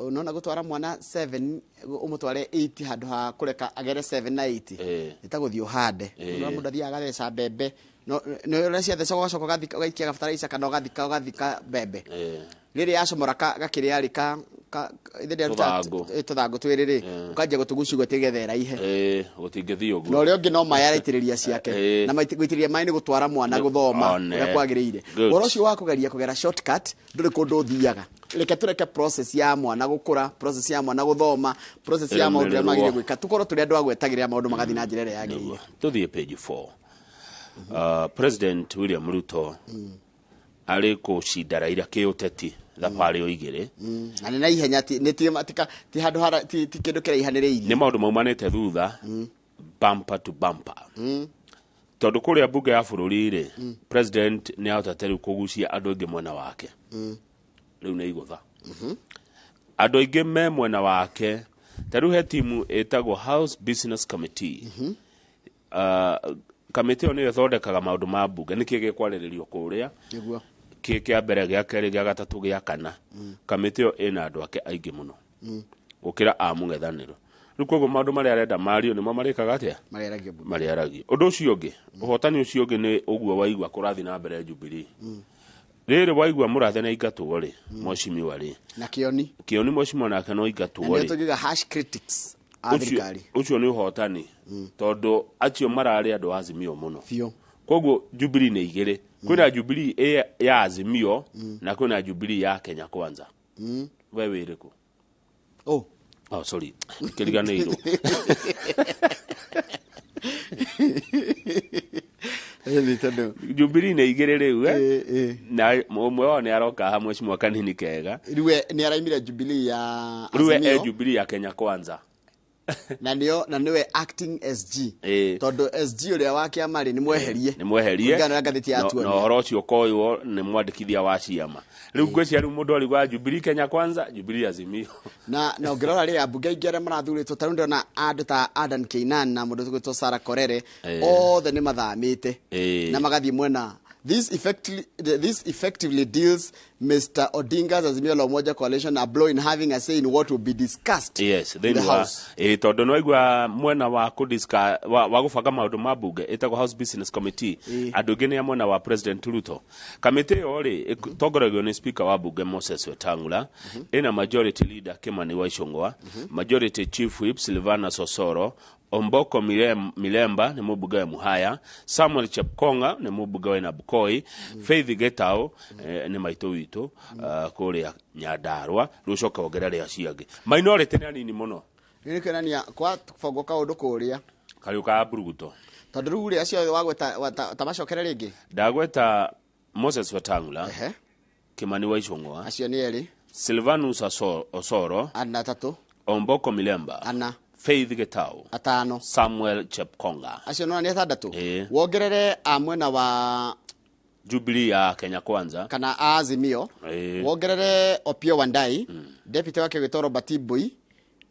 Unaona gũtwara mwana 7 ũmũtware 8 handũ ha kũreka agere 7 na 8 nĩ ta gũthiĩ ũhande. Ũrĩa mũndũ athiaga agatheca mbembe, no nĩ ũrĩa ciatheca ũgacoka ũgathika, ũgaikia gabataraitha kana ũgathika mbembe rĩrĩ yacomora gakĩrĩa rĩ ithe rĩaruta Tũthangũ. tũthangũ twĩrĩ rĩ, ũkanjia gũtũgucia gũtigĩthe ĩraihe. Ĩ, gũtingĩthiĩ ũguo. Na ũrĩa ũngĩ no maĩ araitĩrĩria ciake. Na gũitĩrĩria maĩ nĩ gũtwara mwana gũthoma One. ũrĩa kwagĩrĩire. Good. Ũhoro ũcio wa kũgeria kũgera shortcut ndũrĩ kũndũ ũthiaga. Reke tũreke process ya mwana gũkũra, process ya mwana gũthoma, process ya maũndũ ũrĩa Ĩrũmĩrĩrwo. magĩrĩire gwĩka, tũkorwo tũrĩ andũ a gwetagĩrĩra maũndũ magathiĩ na njĩra ĩrĩa yagĩrĩire. Tũthiĩ page 4. President William Ruto arĩ kũcinda Raila kĩũteti thabarĩ o igĩrĩ. Na nĩ na ihenya, ti nĩ ti ti handũ hara ti kĩndũ kĩraihanĩrĩirie. Nĩ maũndũ maumanĩte thutha bumper to bumper, tondũ kũrĩa mbunge ya bũrũri rĩ, president nĩ ahotete rĩu kũgucia andũ aingĩ mwena wake. Rĩu nĩ igũtha andũ aingĩ me mwena wake. Ta rĩu he timu ĩtagwo House Business Committee. Kamĩtĩ ĩyo nĩyo ĩthondekaga maũndũ ma mbunge, nĩkĩ gĩkwarĩrĩrio kũrĩa, kĩ kĩa mbere, gĩa kerĩ, gĩa gatatũ, gĩa kana. Kamĩtĩ ĩyo ĩna andũ ake aingĩ mũno gũkĩra a mũng'ethanĩro. Rĩu koguo maũndũ marĩa arenda mario nĩmo marĩkaga atĩa? Marĩaragio mbunge. Marĩaragio. Ũndũ ũcio ũngĩ, ũhotani ũcio ũngĩ nĩ ũguo waigua kũrathiĩ na mbere Jubilee. Rĩrĩ waigua Mũrathe nĩ aingatwo rĩ, mheshimiwa rĩ, Na Kĩoni. Kĩoni mheshimiwa nake no Na aingatwo nĩyo rĩ. tũngiuga hash critics. A thirikari. Ũcio nĩ ũhotani tondũ acio mararĩ andũ a Azimio mũno biũ. Koguo Jubilee nĩ igĩrĩ, kwĩna Jubilee ya Azimio na kwĩna Jubilee ya Kenya Kwanza. We wĩrĩkũ? Oh. Oh, sorry, kĩriganĩirwo. Ĩni tondũ Jubilee nĩ igĩrĩ rĩu, eh? Na ũmwe wao nĩ aroka hamwe cimwa kanini kega. Rĩu nĩ araimire Jubilee ya Rĩu e Azimio. Jubilee ya Kenya Kwanza. Na nĩo na nĩwe acting SG, tondũ SG ũrĩa wa kĩama rĩ, nĩ mweherie. Nĩ mweherie. Kũringana na ngathĩti ya Na tuonia. ũhoro ũcio ũkoywo nĩ mwandĩkithia wa ciama. Rĩu ngwĩciria rĩu mũndũ arigwa Jubilee Kenya Kwanza, Jubilee Azimio. Na ũngĩrora rĩ, ambunge aingĩ arĩa marathurĩtwo, ta rĩu ndĩrona andũ ta Adan Keynan na mũndũ ũgwĩtwo Sarah Korere, othe nĩ mathamĩte na magathiĩ mwena. This effectively deals Mr. Odinga's Azimio la Umoja coalition a blow in having a say in what will be discussed in the Thĩinĩ wa House. Tondũ nĩwaigua mwena wa wa gũbanga maũndũ ma bunge ĩtagwo House Business Committee, andũ aingĩ nĩ a mwena wa President Ruto. Kamĩtĩ ĩyo rĩ, ĩtongoragio nĩ Speaker wa bunge Moses Wetang'ula, ĩna Majority Leader Kimani wa Ichung'wa, Majority Chief Whip Silvana Sosoro, Omboko Milemba nĩ mũmbunge wa Muhaya, Samuel Chepkonga nĩ mũmbunge wa Nabukoi, Faith Getao nĩ maitũ witũ kũrĩa Nyandarua. Rĩu ũcoke wongerere acio angĩ. Minority nĩ anini mũno. Nĩ kuonania kwa bongwo kaũndũ kũrĩa. Kariũ ka mburuguto. Tondũ rĩu rĩ, acio wagweta ta macokere rĩngĩ. Ndagweta Moses Wetang'ula, Kimani wa Ichung'wa, Acio nĩ erĩ. Silvanus Osoro, Ana, atatũ. Omboko Milemba, Ana. Faith Getao, Atano. Samuel Chepkonga. Acio nona nĩ atandatũ. Ĩĩ. Wongerere a mwena wa Jubilee ya Kenya Kwanza. Kana a Azimio. Wongerere Opiyo Wandayi, deputy wake gwĩtwo Robert Mbui,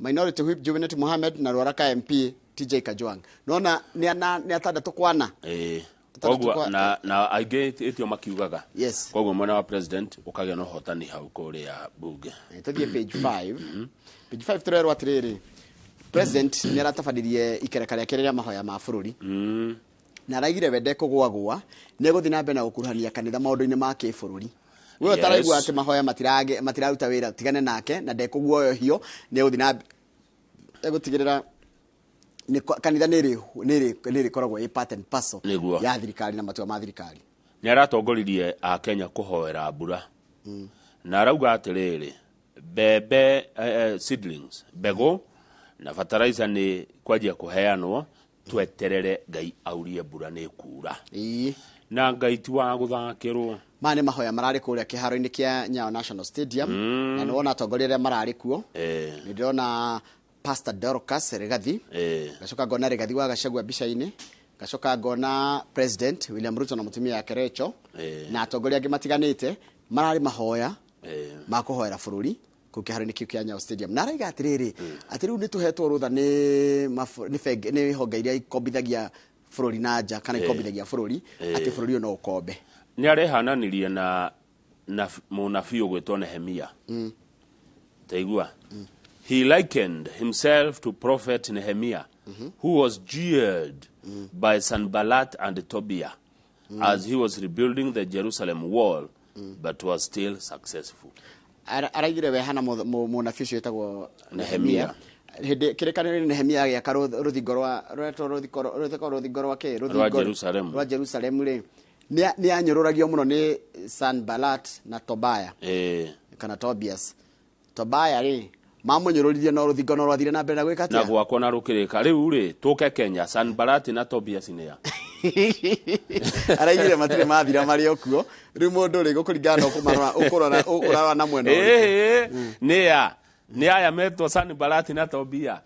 Minority Whip Junet Mohamed na Ruaraka MP TJ Kajwang. Nona nĩ ana, nĩ atandatũ kwana. Atandatũ. Koguo na aingĩ ĩtio makiugaga. Koguo mwena wa president ũkagĩa na ũhotani hau kũrĩa bunge. Tũthiĩ page 5. Page 5 tũrerwo atĩrĩrĩ, president nĩ aratabanirie ikereka rĩake rĩa mahoya ma bũrũri na araigire we ndekũgwagwa, nĩ egũthiĩ na mbere na gũkuruhania kanitha maũndũ-inĩ ma kĩbũrũri. We ũtaraigua atĩ mahoya matiraruta wĩra, tigane nake na ndekũguoyohio. Nĩ egũthiĩ na egũtigĩrĩra kanitha nĩ ĩrĩkoragwo ĩ part and parcel ya thirikari na matua ma thirikari. Nĩ aratongoririe akenya kũhoera mbura na arauga atĩrĩrĩ, mbembe, seedlings, mbegũ na fertilizer nĩ kwanjia kũheanwo. Tweterere Ngai aurie mbura nĩ kura, na Ngai ti wa gũthakĩrwo. Maya nĩ mahoya mararĩ kũrĩa kĩharo-inĩ kĩa Nyayo National Stadium, na nĩ wona atongoria arĩa mararĩ kuo. Nĩ ndĩrona Pastor Dorcas Rigathi, ngacoka ngona Rigathi wa Gachagua mbica-inĩ, ngacoka ngona President William Ruto na mũtumia yake Rachel, na atongoria angĩ matiganĩte mararĩ mahoya ma kũhoera bũrũri kũu kĩharo-inĩ kĩu kĩa Nyayo Stadium. Na araiga atĩrĩrĩ, atĩ rĩu nĩ tũhetwo rũtha nĩ bengi, nĩ honge iria ikombithagia bũrũri na nja kana ikombithagia bũrũri, atĩ bũrũri ũyũ no ũkombe. Nĩ arehananirie na mũnabii ũgwĩtwo Nehemia. Taigua, he likened himself to Prophet Nehemiah, who was jeered by Sanballat and Tobiah as he was rebuilding the Jerusalem wall, but was still successful. Araigire we hana mũnabii ũcio wĩtagwo Nehemia. Hĩndĩ kĩrĩkanĩro Nehemia agĩaka rũthingo rwa rwetwo rũthingo rwa kĩ? Rwa Jerusalemu. Rwa Jerusalemu rĩ, nĩ anyũrũragio mũno nĩ Sanballat na Tobaya kana Tobias. Tobaya rĩ, mamũnyũrũririe no rũthingo no rwathire na mbere na gwĩka Na atĩa? Gwakwo na rũkĩrĩka. Rĩu rĩ, tũke Kenya, Sanballat na Tobias nĩ a? Araigire matirĩ mathira marĩ o kuo. Rĩu mũndũ rĩ, gũkũringana na ũkũmarora, ũkũrora ũrarora na mwena ũrĩkũ. Nĩ a? Nĩ aya metwo Sanballat na Tobia?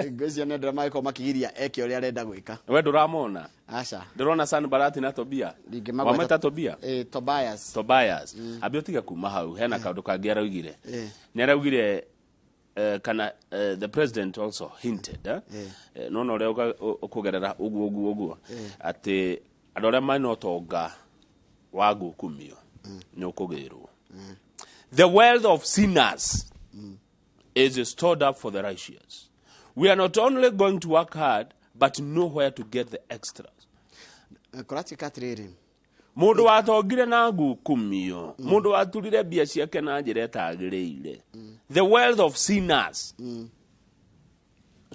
Ngwĩciria nĩ andũ arĩa magĩkorwo makĩgiria eke ũrĩa arenda gwĩka. We ndũramona? Aca. Ndĩrona Sanballat na Tobia. Ndingĩmagweta. Wamwĩta Tobia? Tobias. Tobias. Ambe ũtige kuma hau, hena kaũndũ kangĩ araugire. Nĩ araugire kana the president also hinted, eh? Nona ũrĩa ũkũgerera ũguo ũguo ũguo, atĩ andũ arĩa mena ũtonga wa ngukumio nĩ ũkũgĩrwo. The wealth of sinners is stored up for the righteous. We are not only going to work hard but know where to get the extras. Kũratuĩka atĩrĩrĩ, Mũndũ watongire na ngukumio, mũndũ waturire mbia ciake na njĩra ĩtagĩrĩire, the wealth of sinners.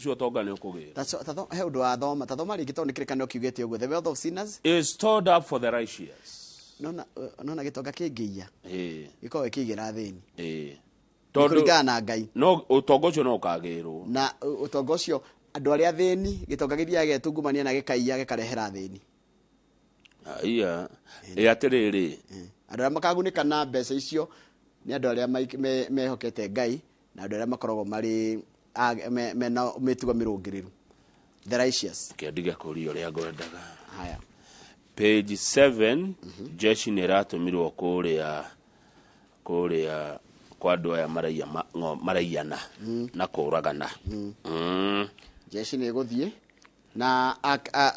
Ũcio ũtonga nĩ ũkũgĩra. He ũndũ wa thoma, ta thoma rĩngĩ, tondũ nĩ kĩrĩkanĩro kiugĩte ũguo, the wealth of sinners is stored up for the righteous. Nona gĩtonga kĩngĩiya, gĩkoragwo gĩkĩigĩra athĩni. Tondũ kũringana na Ngai. No ũtonga ũcio no ũkagĩrwo. Na ũtonga ũcio, andũ arĩa athĩni, gĩtonga gĩthiaga gĩgetungumania na gĩkaiya, gĩkarehera athĩni. Aiya, ĩ atĩrĩrĩ. Andũ arĩa makagunĩka na mbeca icio nĩ andũ arĩa mehokete Ngai na andũ arĩa makoragwo marĩ mena mĩtugo mĩrũngĩrĩru, the righteous. Kĩandige kũria ũrĩa ngwendaga. Haya. Page 7, jeshi nĩ ĩratũmirwo kũrĩa kwa andũ aya maraiya maraiyana na kũragana. Jeshi nĩ ĩgũthiĩ na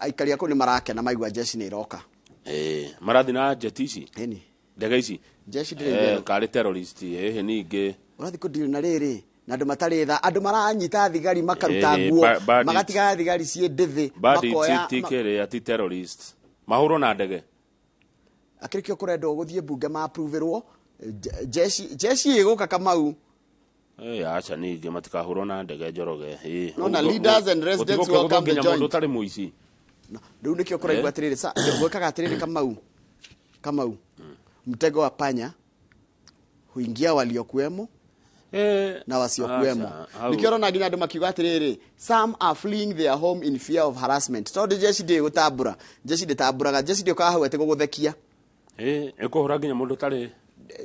aikari a kũu nĩ marakena maigua jeshi nĩ ĩroka. Marathiĩ na jet ici? Ĩni. Ndege ici? Jeshi ndĩrĩ itherũ. Karĩ terrorist ĩhĩ ningĩ. Ũrathiĩ kũdeal na rĩrĩ na andũ matarĩ tha, andũ maranyita thigari makaruta nguo, bandits. Magatiga thigari ciĩ ndĩthĩ, Bandits makoya ti kĩrĩa, ti terrorist, mahũrwo na ndege. Akĩrĩ kĩo kũrendwo gũthiĩ mbunge ma-approve-ĩrwo jeshi ĩgũka, Kamau. Aca, ningĩ matikahũrwo na ndege, Njoroge. No, na leaders and residents welcome the nginya mũndũ joint. ũtarĩ mũici. Rĩu nĩkĩo kũraigua atĩrĩrĩ, gwĩkaga atĩrĩrĩ, Kamau, mtego wa panya huingia waliokuwemo na wasiokuwemo. Aca, hau. Nĩkĩo ũrona nginya andũ makiuga atĩrĩrĩ, some are fleeing their home in fear of harassment, tondũ jeshi ndĩgũtambũra, jeshi ndĩtambũraga, jeshi ndĩũkaga hau atĩ gũgũthekia. Ĩkũhũra nginya mũndũ ũtarĩ.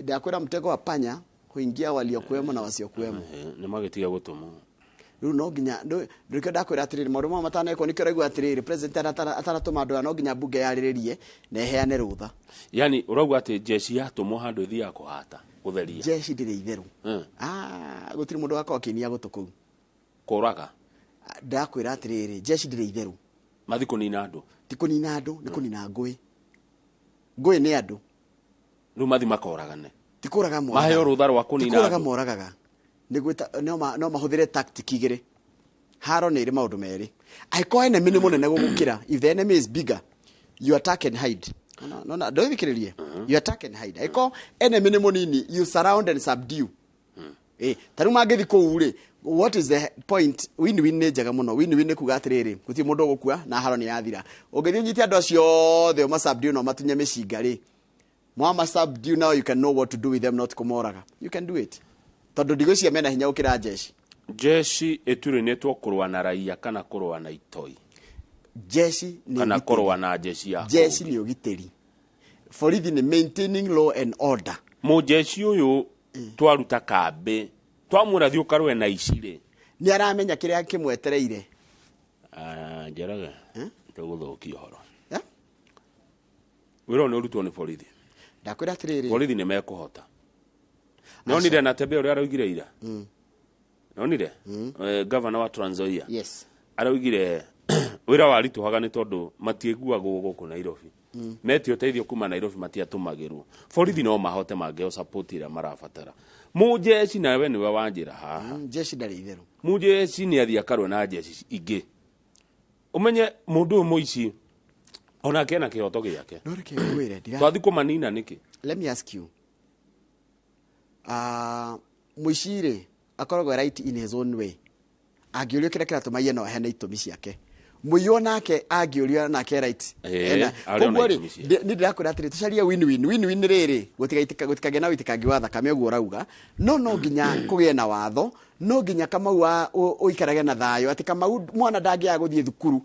Ndakwĩra, mtego wa panya huingia waliokuwemo na wasiokuwemo. Nĩ magĩtiga gũtũmwo. Rĩu no nginya nĩkĩo ndakwĩra atĩrĩrĩ, maũndũ mamwe matanekwo, nĩkĩo ũraigua atĩrĩrĩ, president atanatũma andũ aya, no nginya mbunge yarĩrĩrie na ĩheane rũtha. Yani ũrauga atĩ jeshi yatũmwo handũ ĩthiaga kũhata, gũtheria? Jeshi ndĩrĩ itherũ. Ah, gũtirĩ mũndũ wakorwo akĩinia gũtũ kũu. Kũraga? Ndakwĩra atĩrĩrĩ, jeshi ndĩrĩ itherũ. Mathi kũnina andũ? Ti kũnina andũ, nĩ kũnina ngũĩ. Ngũĩ nĩ andũ. Rĩu mathi makoragane? Ti kũraga moragaga. Maheo rũtha rwa Ti kũnina kũraga andũ. Moragaga. Nĩ gwĩta no mahũthĩre tactic igĩrĩ. Haro nĩ ĩrĩ maũndũ merĩ. Angĩkorwo enemy nĩ mũnene gũgũkĩra, if the enemy is bigger, you attack and hide. No, ndũthikĩrĩrie. You attack and hide. Angĩkorwo enemy nĩ mũnini, you surround and subdue. Ta rĩu mangĩthi kũu rĩ, what is the point? Win win nĩ njega mũno. Win win nĩ kuga atĩrĩrĩ, gũtirĩ mũndũ ũgũkua na haro nĩ yathira. Ũngĩthiĩ ũnyite andũ acio othe ũmasubdue na ũmatunye mĩcinga rĩ, mwama subdue, now you can know what to do with them, not kũmoraga. You can do it, tondũ ndigwĩciria mena hinya gũkĩra jeshi. Jeshi ĩturĩnĩtwo kũrũa na raia kana kũrũa na itoi? Jeshi nĩ Kana ũgitĩri. kũrũa na jeshi ya Jeshi nĩ ũgitĩri, borithi nĩ maintaining law and order. Mũjeshi ũyũ twaruta kambĩ, twamwĩra thiĩ ũkarũe na ici rĩ, nĩ aramenya kĩrĩa kĩmwetereire. Ah, Njoroge, tũgũthũkia ũhoro. Eh? Wĩra ũyũ nĩ ũrutwo nĩ borithi. Ndakwĩra atĩrĩrĩ, Borithi nĩ mekũhota. Nonire na Tebe ũrĩa araugire ira. Nonire governor wa Trans Nzoia araugire wĩra waritũhaga nĩ tondũ matiĩguagwo gũkũ Nairobi. Metio ũteithio kuma Nairobi, matiatũmagĩrwo. Borithi no mahote mangĩheo support ĩrĩa marabatara. Mũjeshi nawe nĩwe wanjĩra haha. Jeshi ndarĩ itherũ. Mũjeshi nĩ athiĩ akarũe na jeshi ingĩ, ũmenye mũndũ ũyũ mũici onake ena kĩhoto gĩake. No reke ngwĩre, twathi kũmanina nĩkĩ? Let me ask you, mũici rĩ, akoragwo right in his own way. Angĩũrio kĩrĩa kĩratũma iye, no aheane itũmi ciake. Mũiywo nake angĩũrio nake right. Arĩ ona Koguo rĩ, itũmi ciake. Niĩ ndĩrakwĩra atĩrĩ, tũcarie win win. Win win rĩrĩ, gũtikagĩe na wĩitĩkangi wa thakame ũguo ũrauga, no nginya kũgĩe na watho, no nginya Kamau wa ũikarage na thayũ, atĩ Kamau mwana ndangĩaga gũthiĩ thukuru.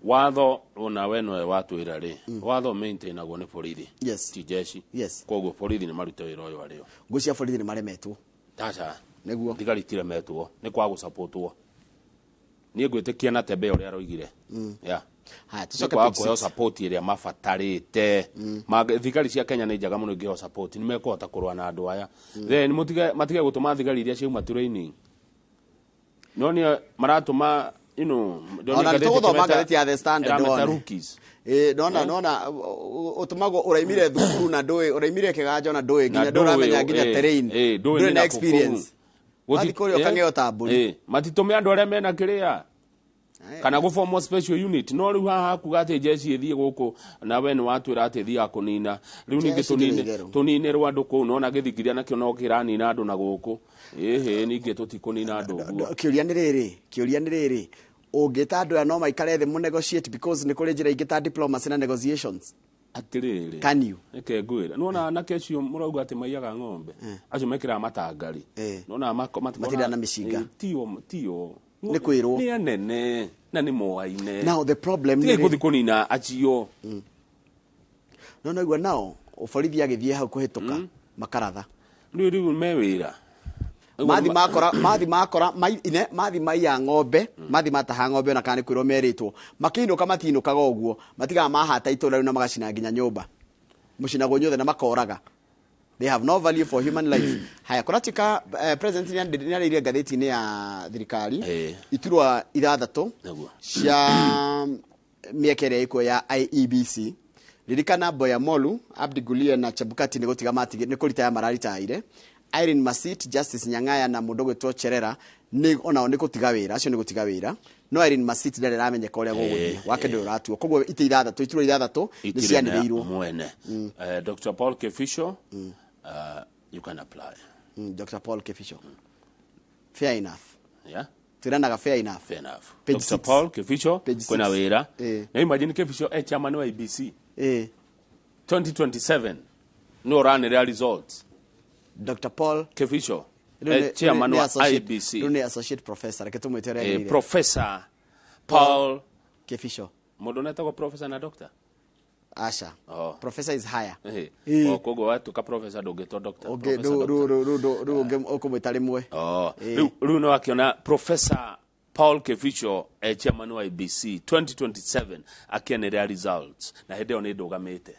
Watho ona we nowe watwĩra rĩ, watho maintainagwo nĩ borithi, ti jeshi. Koguo borithi nĩ marute wĩra ũyũ arĩo. Ngũcia borithi nĩ maremetwo. Taca. Nĩguo. Thigari itiremetwo, nĩ kwaga gũsapotwo. Niĩ ngwĩtĩkia na Tebe ũrĩa aroigire. Yeah. Haya, nĩ tũcoke kwaga page kũheo six. support ĩrĩa mabatarĩte. Thigari cia Kenya nĩ njega mũno, ingĩheo support nĩ mekũhota kũrũa na andũ aya. Then matige gũtũma thigari iria ciauma training, no nĩ maratũma Ona nĩ ngathĩti tũgũthoma ĩkĩmeta- ngathĩti ya The Standard ĩrameta wone. rookies. Ĩ, nona nona ũtũmagwo ũraimire thukuru na ndũĩ ũraimire kĩganjo na ndũĩ nginya Na ndũramenya ndũĩ, nginya terrain, ndũĩ ndũrĩ nĩ na na experience. kũu. Wathiĩ kũrĩa ũkang'eo ta mbũri. Matitũme andũ arĩa mena kĩrĩa. Kana gũbomwo special unit no rĩu haha kuga atĩ jeshi ĩthiĩ gũkũ na we nĩ watwĩra atĩ ĩthiaga kũnina rĩu ningĩ Jeshi ndĩrĩ itherũ. tũninĩrwo andũ kũu nona gĩthingithia nakĩo no kĩranina andũ na gũkũ ĩhĩ ningĩ tũtikũnina andũ ũguo. Kĩũria nĩ rĩrĩ, kĩũria nĩ rĩrĩ, ũngĩta andũ aya no maikare thĩ mũnegotiate because nĩ kũrĩ njĩra ingĩ ta diplomacy na negotiations. Atĩrĩrĩ, Can you? Reke ngwĩre, nĩwona anake acio mũrauga atĩ maiyaga ng'ombe acio mekĩraga matangari, nĩwona Matindaga na mĩcinga. Tio tio. Nĩ kwĩrwo. Nĩ anene na nĩ moaine. Now the problem tigai nĩ gũthiĩ kũnina acio. No naigua nao borithi agĩthiĩ hau kũhĩtũka makaratha. Rĩu me wĩra. Mathi makora mathi makora ine mathi maiya ng'ombe mathi mataha ng'ombe ona kana nĩ kwĩrwo merĩtwo makĩinũka matinũkaga ũguo matigaga mahata itũra rĩu na magacina nginya nyũmba mũcinagwo nyothe na makoraga. They have no value for human life. Haya kũratika president nĩarĩirie ngathĩti-inĩ ya thirikari iturwa ithathatũ cia mĩeke ĩrĩa ĩkuo ya IEBC. Ririkana Boya Molu, Abdi Gulie na Chebukati nĩ gũtiga matigĩ nĩ kũritaya mararitaire. Irene Masit, Justice Nyang'aya na mũndũ gwĩtwo Cherera nĩ onao nĩ gũtiga wĩra, acio nĩ gũtiga wĩra. No Irene Masit ndarĩ aramenyeka ũrĩa gũgũthiĩ, wake ndũrĩ ũratuo. Koguo itĩ ithathatũ, iturwa ithathatũ nĩ Itirĩ na cianĩrĩirwo. Mwene. Dr. Paul Kefisho, you can apply. Dr. Paul Kefisho. Fair enough. Yeah. Twĩranaga fair enough. Fair enough. Page Dr. six. Paul Kefisho Page kwĩna six. wĩra. Na imagine Kefisho e chairman wa IBC. 2027 nĩ ũranĩrĩra results. Dr. Paul Kefisho e chairman wa IBC. Rĩu nĩ associate professor, reke tũmwĩte ũrĩa agĩrĩire. Professor Paul Kefisho. Mũndũ unetagwo professor na doctor? Asha. Oh. Professor is higher. Koguo watuĩka professor ndũngĩtwo doctor. Ũngĩ Professor, rĩu rĩu ũkũmwĩta rĩmwe. Oh. Rĩu nĩ wakĩona Professor Paul Kefisho e chairman wa IBC 2027 akĩanĩrĩra results na hĩndĩ ĩyo nĩ ndũgamĩte.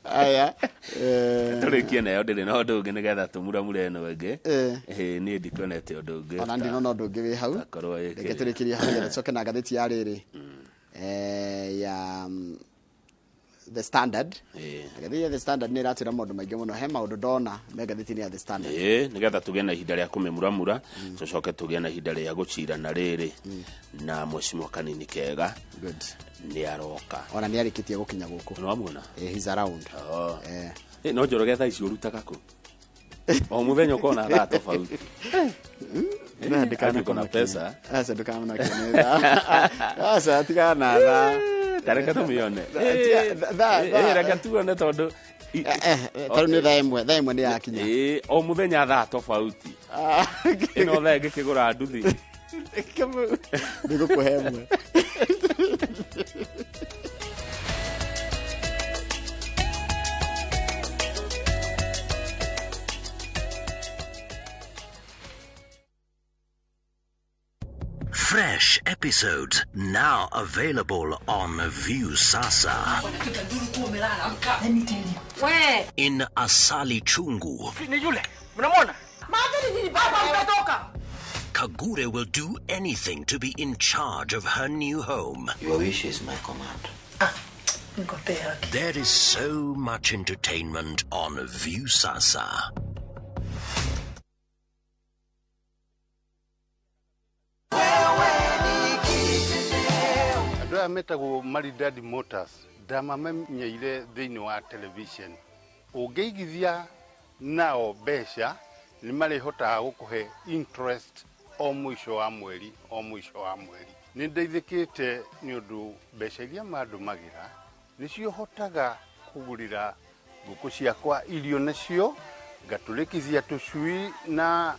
Aya. Tũrĩkie nayo ndĩrĩ na ũndũ ũngĩ nĩgetha tũmuramure ĩno ĩngĩ. Niĩ ndikuonete ũndũ ũngĩ. Ona ndinona ũndũ ũngĩ wĩ hau. Takorwo ĩkĩrĩ. Reke tũrĩkĩrie hau nĩgetha tũcoke na ngathĩti ya rĩrĩ. Ya The Standard. Ngathĩti ya The Standard nĩ ĩratwĩra maũndũ maingĩ mũno. He maũndũ ndona me ngathĩti-inĩ ya The Standard. Nĩgetha tũgĩe na ihinda rĩa kũmĩmuramura, tũcoke tũgĩe na ihinda rĩa gũcira na rĩrĩ na mheshimiwa Kanini Kega. Good. Nĩ aroka. Ona nĩ arĩkĩtie gũkinya gũkũ. Nĩ wamuona? He's around. No Njoroge thaa ici ũrutaga kũ? O mũthenya ũkona thaa tofauti. Ndikana pesa. Aca ndũkamũnake nĩ thaa. Aca tigana na thaa. Tareke tũmĩone. Reke tuone tondũ tarĩu nĩ thaa ĩmwe, thaa ĩmwe nĩ yakinya. O mũthenya thaa tofauti. Ĩno thaa ĩngĩkĩgũra nduthi. Nĩngũkũhe ĩmwe. Fresh episodes now available on Viusasa. Let me tell you. We. In Asali Chungu, Kagure will do anything to be in charge of her new home. Your wish is my command. There is so much entertainment on Viusasa. Andũ aya metagwo Maridadi Motors ndamamenyeire thĩinĩ wa television. Ũngĩigithia nao mbeca nĩ marĩhotaga gũkũhe interest o mũico wa mweri o mũico wa mweri. Nĩ ndeithĩkĩte nĩ ũndũ mbeca iria mandũmagĩra nĩcio hotaga kũgũrĩra ngũkũ ciakwa irio nacio, ngatũrĩkithia tũcui na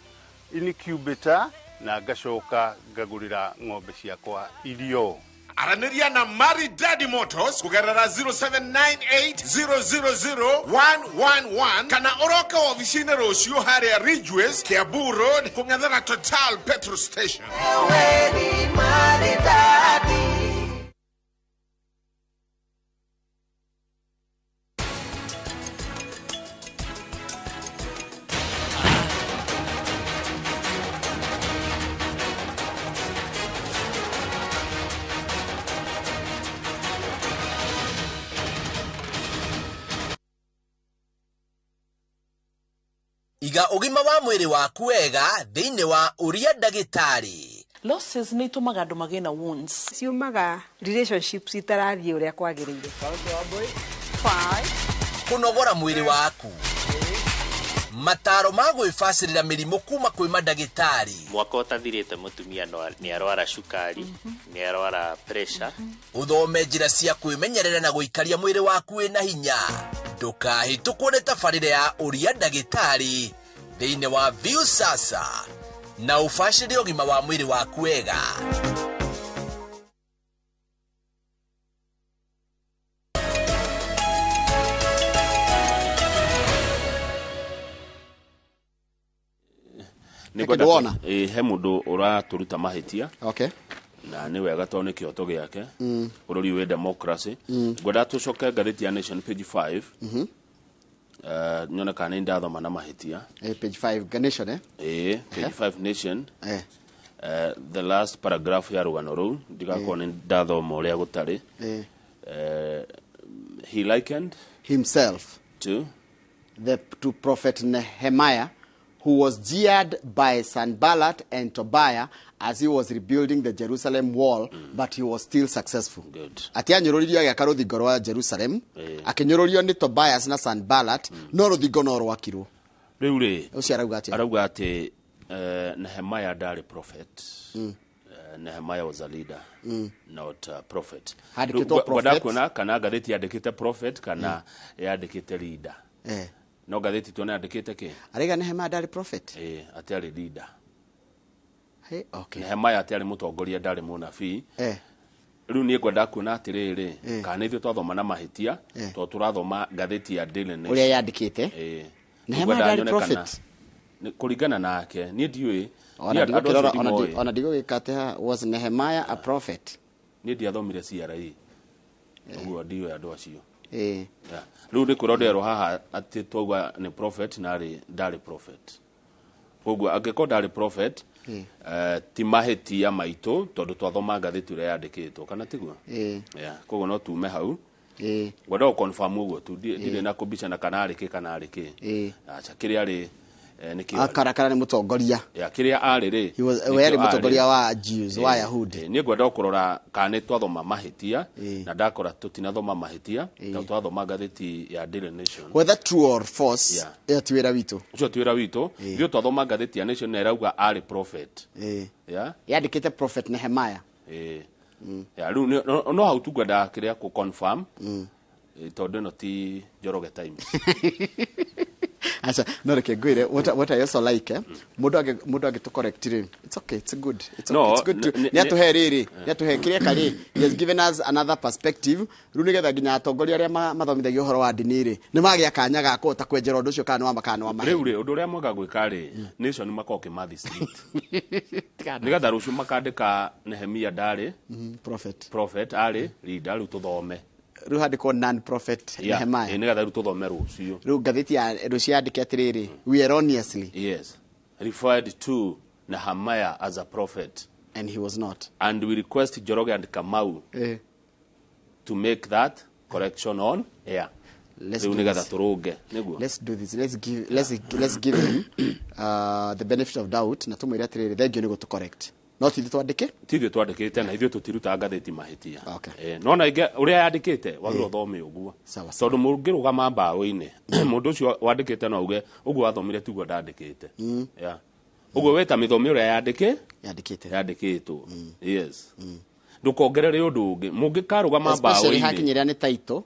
incubator na ngacoka ngagũrĩra ng'ombe ciakwa irio. Aranĩria na Maridadi Motors kũgerera 0798000111 kana ũroke wabici-inĩ rũciũ harĩa Ridgeways, Kiambu Road, kũng'ethera Total Petrol Station. Iga ũgima wa mwĩrĩ waku wega thĩinĩ wa Ũria Ndagĩtarĩ. Losses nĩ itũmaga andũ magĩe na wounds. Ciumaga relationships itarathiĩ ũrĩa kwagĩrĩire. Kũnogora mwĩrĩ waku, mataro ma gwĩbacĩrĩra mĩrimũ kuma kwĩ mandagĩtarĩ. Mwaka ũtathirĩte mũtumia nĩ arwara cukari, nĩ arwara pressure. Ũthome njĩra cia kwĩmenyerera na gũikaria mwĩrĩ waku wĩna hinya. Ndũkahĩtũkwo nĩ tabarĩra ya Ũria Ndagĩtarĩ thĩinĩ wa Viusasa na ũbacĩrĩre ũgima wa mwĩrĩ waku wega. Nĩ Wona? He mũndũ ũratũruta mahĩtia. Okay. Na nĩ wega tondũ nĩ kĩhoto gĩake. Bũrũri wĩ democracy. Ngwenda tũcoke ngathĩti ya Nation page 5. Nyone kana nĩ ndathoma na mahĩtia. Page 5 Nation, eh? Ĩĩ, page 5 Nation. Eh. The last paragraph ya rũgano rũu ndigakorwo nĩ ndathoma ũrĩa gũtarĩ. He likened himself to to Prophet Nehemiah, who was jeered by Sanballat and Tobiah as he was rebuilding the Jerusalem wall, but he was still successful. Good. Ati anyũrũririo agĩaka rũthingo rwa Jerusalem, akĩnyũrũrio nĩ Tobias na Sanballat, no rũthingo no rwakirwo. Rĩu rĩ, Ũcio arauga atĩa? Arauga atĩ Nehemiah ndarĩ prophet. Nehemiah was a leader, not a prophet. Handĩkĩtwo Rĩu, ngwenda prophet. kuona kana ngathĩti yandĩkĩte prophet kana yandĩkĩte leader. No ngathĩti tuone yandĩkĩte kĩ? Arauga Nehemiah ndarĩ prophet? Ĩĩ, atĩ arĩ leader. Hey, okay. Nehemiah atĩ arĩ mũtongoria, ndarĩ mũnabii. Rĩu niĩ ngwenda kuona atĩrĩrĩ, kana ithuĩ twathoma na mahĩtia, tondũ tũrathoma ngathĩti ya Daily Nation. Ũrĩa yandĩkĩte. Ĩĩ. Nehemiah Ngwenda ndarĩ nyone prophet? kana kũringana nake niĩ ndiũĩ. Ona Niĩ andũ acio ndigũkĩrora, ndimoĩ. ona ndigũgĩka atĩ was Nehemiah a prophet? Niĩ ndiathomire CRE, ũguo ndiũĩ andũ acio. Yeah. Rĩu nĩ kwĩrwo nderwo haha atĩ twauga nĩ prophet na arĩ ndarĩ prophet. Koguo angĩkorwo ndarĩ prophet, ti mahĩtia maitũ tondũ twathoma ngathĩti ũrĩa yandĩkĩtwo, kana tiguo? Yeah. Koguo no tume hau. Ngwenda gũ confirm ũguo tu, ndirĩ na kũbicana kana arĩ kĩ kana arĩ kĩ. Acha, kĩrĩa arĩ, nĩ kĩo arĩ. Akarakara nĩ mũtongoria. Yeah, kĩrĩa arĩ rĩ, He was, nĩkĩo we arĩ arĩ. mũtongoria wa Jews, wa Yahudi. Niĩ ngwenda kũrora kana nĩ twathoma mahĩtia, na ndakora tũtinathoma mahĩtia tondũ twathoma ngathĩti ya Daily Nation. Whether true or false, Yeah. ĩyo ti wĩra witũ. Ũcio ti wĩra witũ. Ithuĩ twathoma ngathĩti ya Nation na ĩrauga arĩ prophet. Yeah? Yandĩkĩte Prophet Nehemiah. Ĩĩ. Yeah, rĩu no hau tu ngwendaga kĩrĩa kũ confirm, tondũ ĩno ti Njoroge Times. Acha, no reke ngwĩre what I also like, mũndũ angĩtũ correct rĩ, it's okay, it's good, it's No, okay, it's good to nĩ atũhe rĩrĩ, nĩ atũhe kĩrĩa karĩ, he has given us another perspective. Rĩu nĩgetha nginya atongoria arĩa mathomithagia ũhoro wa ndini rĩ, nĩ magĩa kanya ga kũhota kwenjera ũndũ ũcio kana nĩ wa ma kana nĩ wa maheni. Rĩu rĩ, ũndũ ũrĩa mwega gwĩka rĩ, Nation makorwo Kimathi Street nĩgetha rũciũ makandĩka Nehemia ndarĩ prophet, prophet arĩ leader, rĩu tũthome. Rĩu handĩkwo non prophet Yeah, Nehemiah. Nĩgetha rĩu tũthome rũciũ. Rĩu ngathĩti ya rũciũ yandĩke atĩrĩrĩ, we erroneously Yes, referred to Nehemiah as a prophet and he was not, and we request Njoroge and Kamau to make that correction on air. Let's Rĩu do nĩgetha this. tũrũnge nĩguo. Let's do this. Let's give him the benefit of doubt na tũmwĩre atĩrĩrĩ, thengiũ nĩ gũtũ correct, no ti ithuĩ twandĩke. Ti ithuĩ twandĩkĩte na ithuĩ tũtirutaga ngathĩti mahĩtia. Okay. No na ingĩ ũrĩa yandĩkĩte wagĩrĩirwo ũthome ũguo, tondũ mũngĩrũgama mbaũ-inĩ mũndũ ũcio wandĩkĩte no auge ũguo wathomire tiguo ndandĩkĩte. Yeah. Ũguo we ta mĩthome ũrĩa yandĩkĩte yandĩkĩtwo. Yes, ndũkongerere ũndũ ũngĩ mũngĩkarũgama Especially mbaũ-inĩ. hakinyĩra nĩ title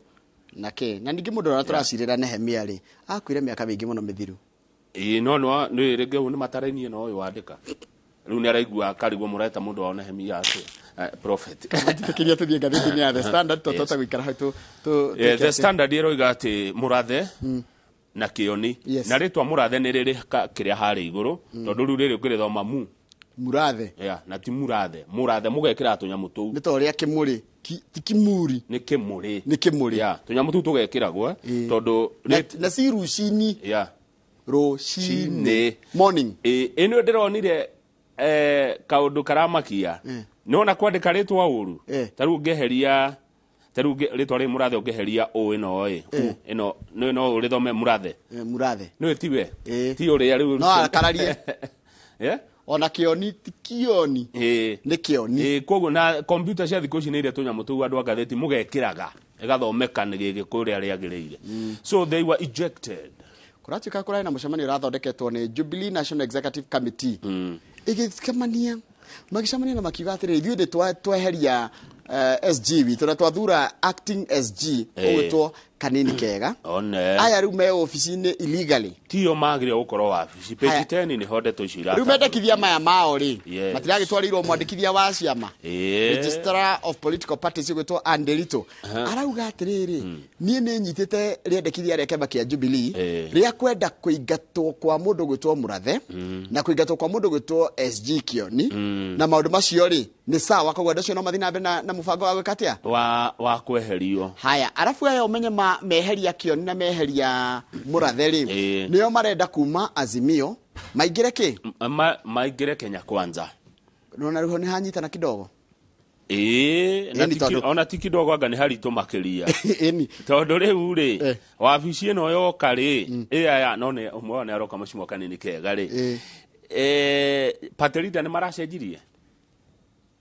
na kĩ, na ningĩ mũndũ ũrĩa tũracirĩra Nehemia rĩ, akuire mĩaka mĩingĩ mũno mĩthiru. Ĩĩ, no no nĩ rĩngĩ ũyũ nĩ matarainie na ũyũ wandĩka rĩu nĩ araigua karigwo mũreta mũndũ wa Nehemia atĩa, prophet. Tũkiria tũthiĩ ngathĩti-inĩ ya The Standard tondũ Yes. twahota gũikara hau Yeah, twĩke The atĩ. Standard ĩroiga atĩ mũrathe na kĩoni. Yes. Na rĩtwa mũrathe nĩ rĩrĩ kĩrĩa harĩ igũrũ, tondũ rĩu rĩrĩ ũngĩrĩthoma mu Murathe. Yeah, na ti murathe, mũrathe mũgekĩra tũnyamũ tũu. Nĩ ta ũrĩa kĩmũrĩ, ti kimuri. Nĩ kĩmũrĩ. Nĩ kĩmũrĩ. Yeah, tũnyamũ tũu tũgekĩragwo, tondũ na si rucini. Yeah. Rũcinĩ. Morning. Ĩno ndĩronire kaũndũ karamakia. Nĩwona kwandĩka rĩtwa ũru, ta rĩu ũngĩeheria Ta rĩu rĩtwa rĩrĩ Mũrathe ũngĩheria ũ ĩno ĩ, u ĩno nĩ no ũrĩthome Mũrathe. Mũrathe. Nĩ tiwe. Ti ũrĩa rĩu. No akararie. Yeah? Ona kĩoni ti kĩoni. Nĩ kĩoni. Koguo na kompiuta cia thikũ ici nĩ iria tũnyamũ tũu andũ a ngathĩti mũgekĩraga ĩgathomeka nĩ gĩgĩkũyũ ũrĩa rĩagĩrĩire. So they were ejected. Kũratuĩka kũrarĩ na mũcemanio ũrathondeketwo nĩ Jubilee National Executive Committee. Ĩgĩcemania magĩcemania na makiuga atĩrĩrĩ, ithuĩ nĩ tweheria SG witũ na twathura acting SG ũgwĩtwo Kanini Kega. One. Aya rĩu me obici-inĩ illegally. Tio magĩrĩire gũkorwo wabici. Page Haya. 10 nĩho ndeto icio Rĩu iratambũrũkio. mendekithia maya mao rĩ, Yes. matiragĩtwarĩirwo mwandĩkithia wa ciama. Registrar of political parties ũgwĩtwo Anderito. Arauga atĩrĩrĩ, niĩ nĩ nyitĩte rĩendekithia rĩa kĩama kĩa Jubilee rĩa kwenda kũingatwo kwa mũndũ gwĩtwo Mũrathe na kũingatwo kwa mũndũ gwĩtwo SG Kĩoni, na maũndũ macio rĩ nĩ sawa, koguo andũ acio no mathiĩ na mbere na mũbango wa gwĩka atĩa? Wa kweherio. Haya, arabu aya ũmenye meheria Kĩoni na meheria Mũrathe rĩ, nĩo marenda kuma Azimio maingĩre kĩ? Maingĩre Kenya Kwanza. Nona rĩu nĩ hanyitana kidogo. Na Ĩni tondũ ona ti kidogo anga nĩ haritũ makĩria. Ĩni. Tondũ rĩu rĩ, wabici ĩno yoka rĩ, ĩya no nĩ ũmwe wao nĩ aroka mũcimo Kanini Kega rĩ. Party leader nĩ maracenjirie?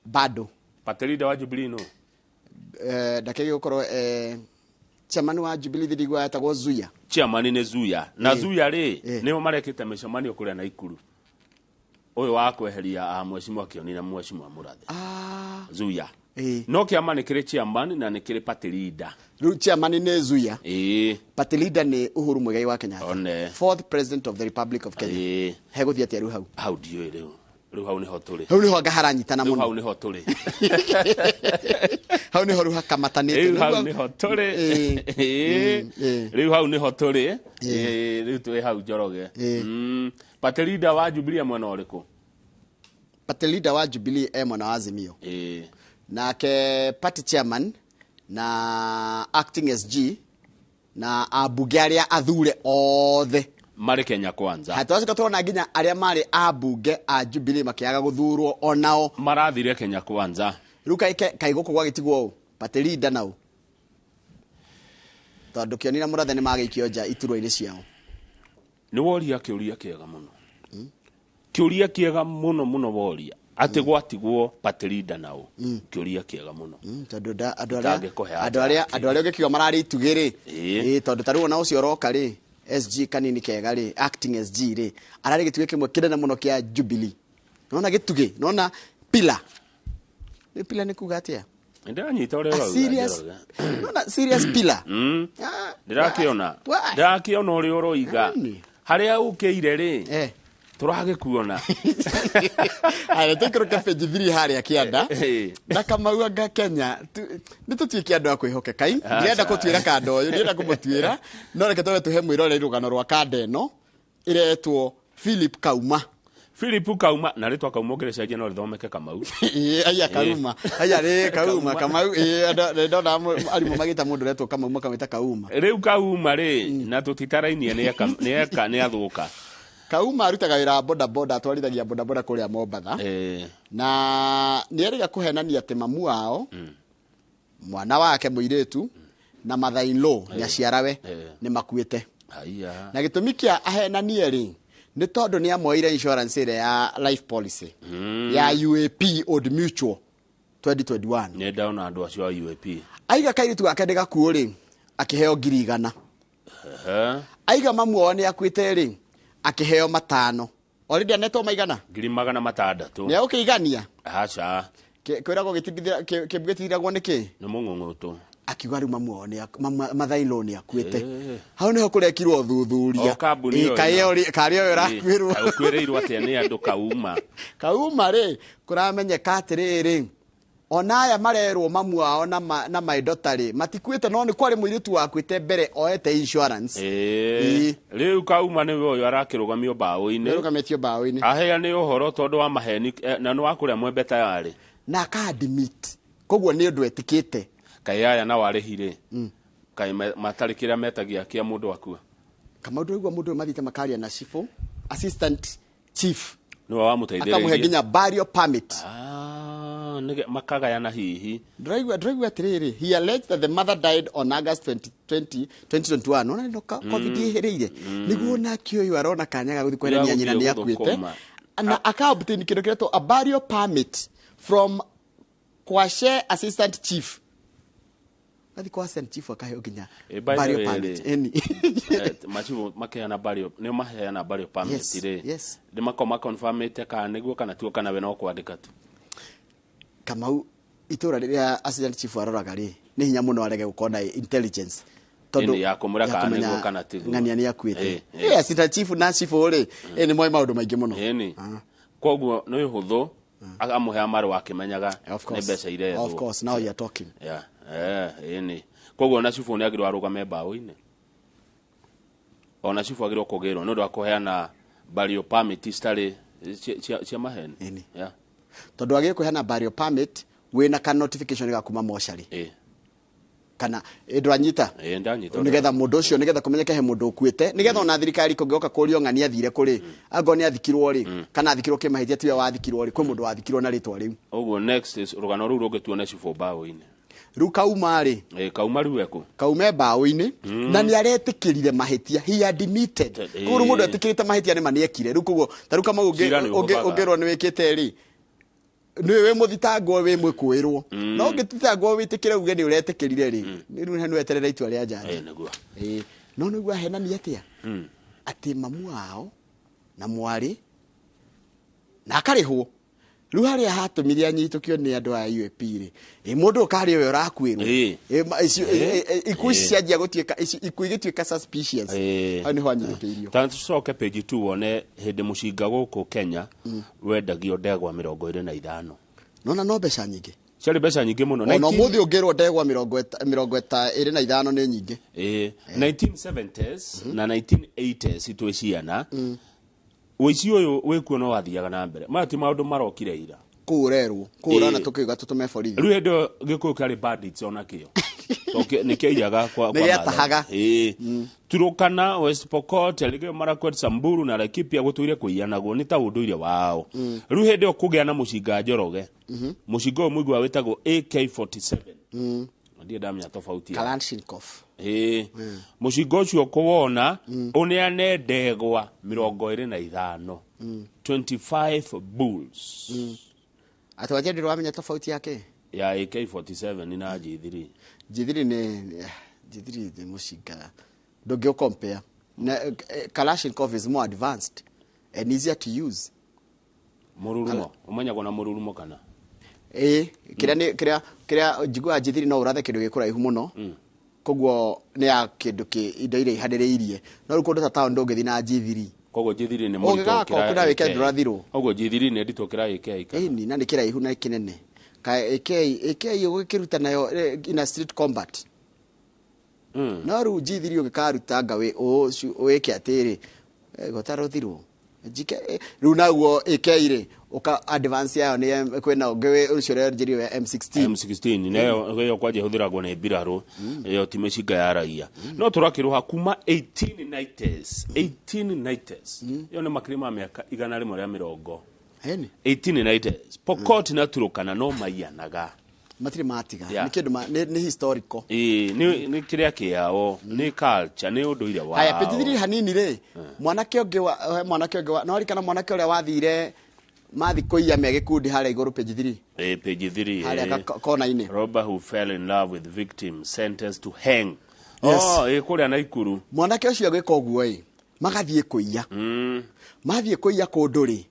Bado. Party leader wa Jubilee no? Ndakĩgĩ gũkorwo chairman wa Jubilee thirigwa etagwo Zuya. Chairman nĩ Zuya. Na Zuya rĩ, nĩo marekĩte mĩcemanio kũrĩa Naikuru. Ũyũ wa kweheria a Mheshimiwa Kĩoni na Mheshimiwa Mũrathe. Zuya. No kĩama nĩ kĩrĩ chairman na nĩ kĩrĩ party leader. Rĩu chairman nĩ Zuya. Party leader nĩ Uhuru Muigai wa Kenyatta. One. Fourth president of the Republic of Kenya. Hegũthiĩ atĩa rĩu hau? Hau ndiũĩ rĩu. Rĩu hau nĩho tũrĩ. Hau nĩho anga haranyitana Rĩu mũno. hau nĩho tũrĩ. Hau nĩho rĩu hakamatanĩte. Rĩu hau nĩho tũrĩ. Rĩu hau nĩho tũrĩ. Rĩu twĩ hau Njoroge. Party leader wa Jubilee mwena ũrĩkũ? Party leader wa Jubilee e mwena wa Azimio. Nake party chairman na acting SG na ambunge arĩa athure othe marĩ Kenya Kwanza. Hatwacoka turona nginya arĩa marĩ ambunge a Jubilee makĩaga gũthurwo onao marathire Kenya Kwanza. Rĩu kaĩ gũkũ gwagĩtigwo ũũ party leader nao, tondũ Kĩoni na Mũrathe nĩ magĩikio nja iturwa-inĩ ciao. Nĩ woria kĩũria kĩega mũno. Kĩũria kĩega mũno mũno woria atĩ gwatigwo party leader nao. Kĩũria kĩega mũno. Tondũ andũ arĩa Itangĩkũhe andũ arĩa anja. andũ arĩa ũngĩkiuga mararĩ itugĩ rĩ, tondũ ta rĩu ona ũcio ũroka rĩ, SG Kanini Kega rĩ, acting SG rĩ, ararĩ gĩtugĩ kĩmwe kĩnene mũno kĩa Jubilee. Nona gĩtugĩ, nona pillar. Nĩ pillar nĩ kuga atĩa? Ndĩranyita ũrĩa A ũrauga, serious, Njoroge. nona serious pillar. Ndĩrakĩona. Why? Ndĩrakĩona ũrĩa ũroiga. Harĩa ũkĩire rĩ, tũragĩkuona. Aya, tũikũrũke page 3 harĩa kĩanda. Na Kamau anga Kenya, nĩ tũtuĩke andũ a kwĩhokeka. Ndirenda gũtuĩra kanda ũyũ, ndirenda kũmũtuĩra. No reke twambe tũhe mwĩroreri rũgano rwa kanda ĩno ĩretwo Philip Kauma. Philip Kauma, na rĩtwa Kauma ũngĩrĩcenjia no rĩthomeke Kamau. Ĩĩ, aya Kauma. Aya rĩ Kauma, Kamau, ĩĩ, ndona arimũ magĩta mũndũ ũretwo Kamau makamwĩta Kauma. Rĩu Kauma rĩ, na tũtitarainie nĩ eka, nĩ athũka. Kauma arutaga wĩra wa boda boda, atwarithagia boda boda kũrĩa Mombatha. Na nĩ erĩga kũhenania atĩ mamu wao, mwana wake mũirĩtu, na mother in law, nyaciarawe, nĩ makuĩte. Haiya. Na gĩtũmi kĩa ahenanie rĩ, nĩ tondũ nĩ amoire insurance ĩrĩa ya life policy ya UAP Old Mutual 2021. Nĩ ndaona andũ acio a UAP. Aiga kairĩtu gake nĩ gakuũ rĩ, akĩheo ngiri igana. Aiga mamu wao nĩ akuĩte rĩ, akĩheo 5. Already anetwo maigana? Ngiri magana matandatũ. Nĩ agũkĩigania? Aca. Kwĩragwo gĩtithiragwo nĩ kĩ? Nĩ mũng'ũng'ũtũ. Akiuga rĩu mamu wao nĩ mother in law nĩ akuĩte. Hau nĩho kũrekirwo ũthuthuria. O kambuni ĩyo Kaĩ ĩno. karĩ ũyũ ũrakuĩrwo. Kaĩ ũkuĩrĩirwo atĩa nĩ andũ Kauma? Kauma rĩ, kũramenyeka atĩrĩrĩ, ona aya marerwo mamu wao na my daughter rĩ, matikuĩte, no nĩ kwarĩ mũirĩtu wakuĩte mbere oete insurance. Rĩu Kauma nĩwe ũyũ arakĩrũgamio mbaũ-inĩ. Arũgamĩtio mbaũ-inĩ. Aheane ũhoro tondũ wa maheni, na nĩ wa kũrĩa Mwembe tayarĩ. Na aka admit. Koguo nĩ ũndũ etĩkĩte. Kaĩ aya nao arĩhi rĩ, kaĩ matarĩ kĩrĩa metagia kĩa mũndũ akua. Kamau ndũraigua mũndũ ũyũ mathiĩte makaria na cibũ, assistant chief. Nĩwe wamũteithĩrĩirie. Akamũhe nginya burial permit. Makagayana hihi. Ndĩraigua atĩrĩrĩ, he alleged that the mother died on August 20, 2021. Ona no COVID ĩhĩrĩire nĩguo nake ũyũ arona kanya ga gũthiĩ kwenania nyina nĩ akuĩte Gũthũkũma. Na aka obtain kĩndũ kĩretwo a burial permit from Kwashe assistant chief. Gathi kwa assistant chief akaheo nginya By the burial way, permit. rĩ, Ĩni. Machifu makeana burial, nĩo maheana burial permit rĩ. Nĩ makoragwo maconfirmĩte kana nĩguo kana tuo, kana we no kwandĩka tu? Kamau, itũra rĩrĩa assistant chief aroraga rĩ, nĩ hinya mũno arege gũkorwo na intelligence Ĩni, ya kũmwĩra ya kana kũmenya nĩguo kana tiguo. ng'ania nĩ akuĩte. Assistant chief na chief rĩ, nĩ moĩ maũndũ maingĩ mũno. Ĩni, koguo nĩ ũhũthũ akamũhea marũa akĩmenyaga Of nĩ course. mbeca irethwo. Of course, now you are talking. Yeah, ĩni, koguo ona cibũ nĩ agĩrĩirwo arũgame mbaũ-inĩ, ona cibũ agĩrĩirwo kũgĩrwo nĩ ũndũ wa kũheana burial permit citarĩ cia maheni. Ĩni. Tondũ agĩrĩirwo kũheana burial permit wĩna ka notification ga kuma mocarĩ kana ndũranyita? Ĩ, ndanyita. Nigetha mũndũ ũcio, nigetha kũmenyeke he mũndũ ũkuĩte, nigetha ona thirikari kũngĩoka kũrio ng'ania athire kũrĩ, angorwo nĩ athikirwo rĩ, kana athikirwo kĩmahĩtia, tiwe wathikirwo rĩ, kwĩ mũndũ wathikirwo na rĩtwa rĩu. Ũguo next is rũgano rũu rũngĩ tuone cibũ mbaũ-inĩ. Rĩu kauma rĩ? Kauma rĩu ekũ? Kaume mbaũ-inĩ na nĩ aretĩkĩrire mahĩtia, he admitted. Koguo rĩu mũndũ etĩkĩrĩte mahĩtia nĩ ma nĩekire rĩu, koguo ta rĩu Kamau Cira nĩ ũhũthaga. ũngĩrwo nĩ wĩkĩte rĩ, nĩ wĩ mũthitangwo, wĩ mwĩkũĩrwo, no ũngĩthitangwo wĩtĩkĩre uge nĩ ũretĩkĩrire rĩ, rĩu nĩ weterere itua rĩa jaji. Nĩguo. No nĩguo ahenania atĩa atĩ mamu wao na mwarĩ na akarĩhwo. Rĩu harĩa hatũmire anyitũkio nĩ andũ a UAP rĩ, mũndũ ũkarĩ ũyũ ũrakuĩrwo. Ikuũ ici cianjia gũtuĩka ikuũ igĩtuĩka suspicious, hau nĩho anyitũkĩirio. Ta tucoke page 2 wone hĩndĩ mũcinga gũkũ Kenya wendagio ndegwa 25. Nona no mbeca nyingĩ. Ciarĩ mbeca nyingĩ mũno. Ona ũmũthĩ ũngĩrwo ndegwa 25 nĩ nyingĩ. 1970s na 1980s twĩ ciana, ũici ũyũ wĩkuo no wathiaga na mbere. Maya ti maũndũ marokire ira. Kũu ũrerwo, kũu ũrona tũkiuga tũtũme borithi. Rĩu hĩndĩ ĩyo gĩkũyũ kĩarĩ bandits onakĩo. Tondũ nĩ kĩaiyaga kwa Nĩ gĩatahaga. Turukana, West Pokot, Elgeyo Marakwet, Samburu na Laikipia gũtũire kũiyanagwo, nĩ ta ũndũire wao. Rĩu hĩndĩ ĩyo kũgĩa na mũcinga Njoroge, mũcinga ũyũ mũigua wĩtagwo AK47. Ndirĩ ndamenya tofauti yao. Kalashnikov. Mũcinga ũcio kũwona ũneane ndegwa 25, 25 bulls. Atĩ wajia ndĩrĩ wamenya tofauti yake ya AK47 na G3. G3 nĩ G3 nĩ mũcinga ndũngĩ compare na Kalashnikov is more advanced and easier to use. Mũrurumo ũmenyagwo na mũrurumo kana? Kĩrĩa nĩ kĩrĩa njiguaga G3 no ũrathe kĩndũ gĩkũraihu mũno, koguo nĩ ya kĩndũ kĩ indo iria ihanĩrĩirie, no rĩu kũndũ ta town ndũngĩthiĩ na G3. Koguo G3 nĩ mũritũ Ũngĩgaka gũkĩra na wĩke AK. ndũrathirwo. Koguo G3 nĩ nditũ gũkĩra AK kana? Ĩni, na nĩ kĩraihu na kĩnene ka AK. AK ũgĩkĩruta nayo in a street combat. No rĩu G3 ũngĩkaruta nga wĩke atĩrĩ, gũtarũthirwo njike rĩu naguo AK rĩ, ũka advance yayo nĩ kwĩna ũngĩ ũcio ũrenjerio wa M16. M16 nayo ĩyo kwanja ĩhũthĩragwo nĩ mbirarũ, ĩyo ti mĩcinga ya raia. No tũrakĩrũha kuma 1890s, 1890s, ĩyo nĩ makĩria ma mĩaka 120. Ĩni. 1890s Pokot na Turukana no maiyanaga. Matirĩ matiga. Yeah. Nĩ kĩndũ nĩ historical. Ĩĩ, nĩ kĩrĩa kĩao, nĩ culture, nĩ ũndũire wao. Haya, page 3 hanini rĩ, mwanake ũngĩ wa he mwanake ũngĩ wa no ririkana mwanake ũrĩa wathire mathi kũiya me gĩkundi harĩa igũrũ page 3. Page 3. Harĩa kona-inĩ. Robber who fell in love with victim sentenced to hang. Yes. Oh, kũrĩa Naikuru. Mwanake ũcio agĩka ũguo ĩ, magathiĩ kũiya. Mathiĩ kũiya kũndũ rĩ,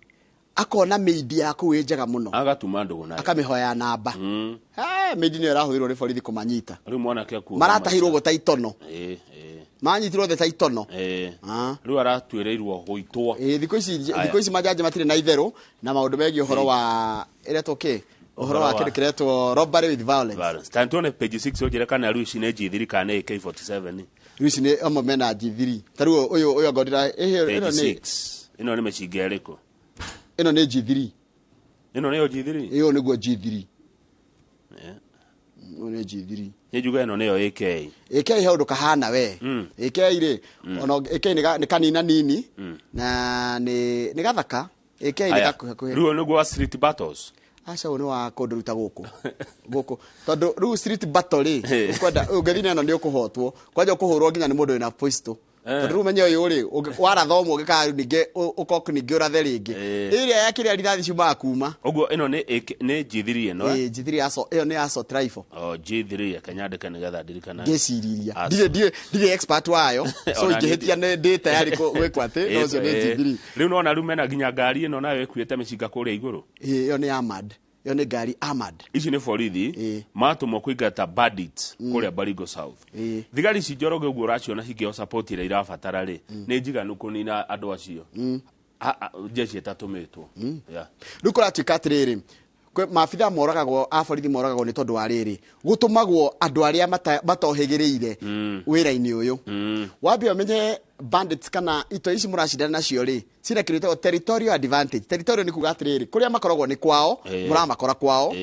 akona mĩindi ya kũu ĩ njega mũno. Agatuma ndũgũ nayo. Akamĩhoya namba. Mĩindi nĩyo ĩrahũthĩrwo nĩ borithi kũmanyita. Rĩu mwanake akuoha Maratahirwo maica. ũguo ta itono. Manyitirwo othe ta itono. Rĩu aratuĩrĩirwo gũitwo. Thikũ ici, thikũ ici majaji matirĩ na itherũ na maũndũ megiĩ ũhoro wa ĩretwo kĩ? Ũhoro wa kĩndũ kĩretwo robbery with violence. Violence. Ta tuone page 6 ũnjĩre kana rĩu ici nĩ G3 kana nĩ AK47. Rĩu ici nĩ amwe mena G3. Ta rĩu ũyũ ngondira ĩno Page nĩ 6. Ĩno nĩ mĩcinga ĩrĩkũ? Ĩno nĩ G3. Ĩno nĩyo G3? Ĩyo nĩguo G3. Ĩyo nĩ G3. Nĩ njuga ĩno nĩyo AK. AK he ũndũ kahana we. AK rĩ, ona AK nĩ kanina nini na nĩ gathaka. AK nĩ Aya. gakuhĩ. Rĩu nĩguo wa street battles. Aca, ũyũ nĩ wa kũndũruta gũkũ gũkũ, tondũ rĩu street battle rĩ, ũkwenda ũngĩthiĩ na ĩno nĩ ũkũhotwo, kwanja ũkũhũrwo nginya nĩ mũndũ wĩna pistol, tondũ rĩu ũmenye ũyũ rĩ, warathomwo ũngĩkaa ningĩ ũkok ningĩ ũrathe rĩngĩ ĩrĩa ya kĩrĩa rithathi ciumaga kuma. Ũguo ĩno nĩ nĩ G3 ĩno, eh? Ĩ, G3 ĩyo nĩ assault rifle. Oh, G3, reke nyandĩke nĩgetha ndirikana. Ngĩciriria Assault. ndirĩ expert wayo, so Ona niĩ ingĩhĩtia nĩ ndĩ tayari gwĩkwo atĩ, no ũcio nĩ G3. Rĩu nona rĩu mena nginya ngari ĩno nayo ĩkuĩte mĩcinga kũrĩa igũrũ. Ĩ, ĩyo nĩ armored, ĩyo nĩ ngari armored. Ici nĩ borithi matũmwo kũingata bandits kũrĩa Baringo South. Thigari ici, Njoroge, ũguo ũraciona cingĩheo support ĩrĩa irabatara rĩ, nĩ njiganu kũnina andũ acio. Jeshi ĩtatũmĩtwo. Yeah. Rĩu kũratuĩka atĩrĩrĩ, maabitha moragagwo a borithi moragagwo nĩ tondũ wa rĩrĩ, gũtũmagwo andũ arĩa matohĩgĩrĩire wĩra-inĩ ũyũ. Wambe ũmenye bandits kana ito ici mũracindana nacio rĩ, cina kĩndũ gĩtagwo territorial advantage. Territorial nĩ kuga atĩrĩrĩ, kũrĩa makoragwo nĩ kwao, mũramakora kwao.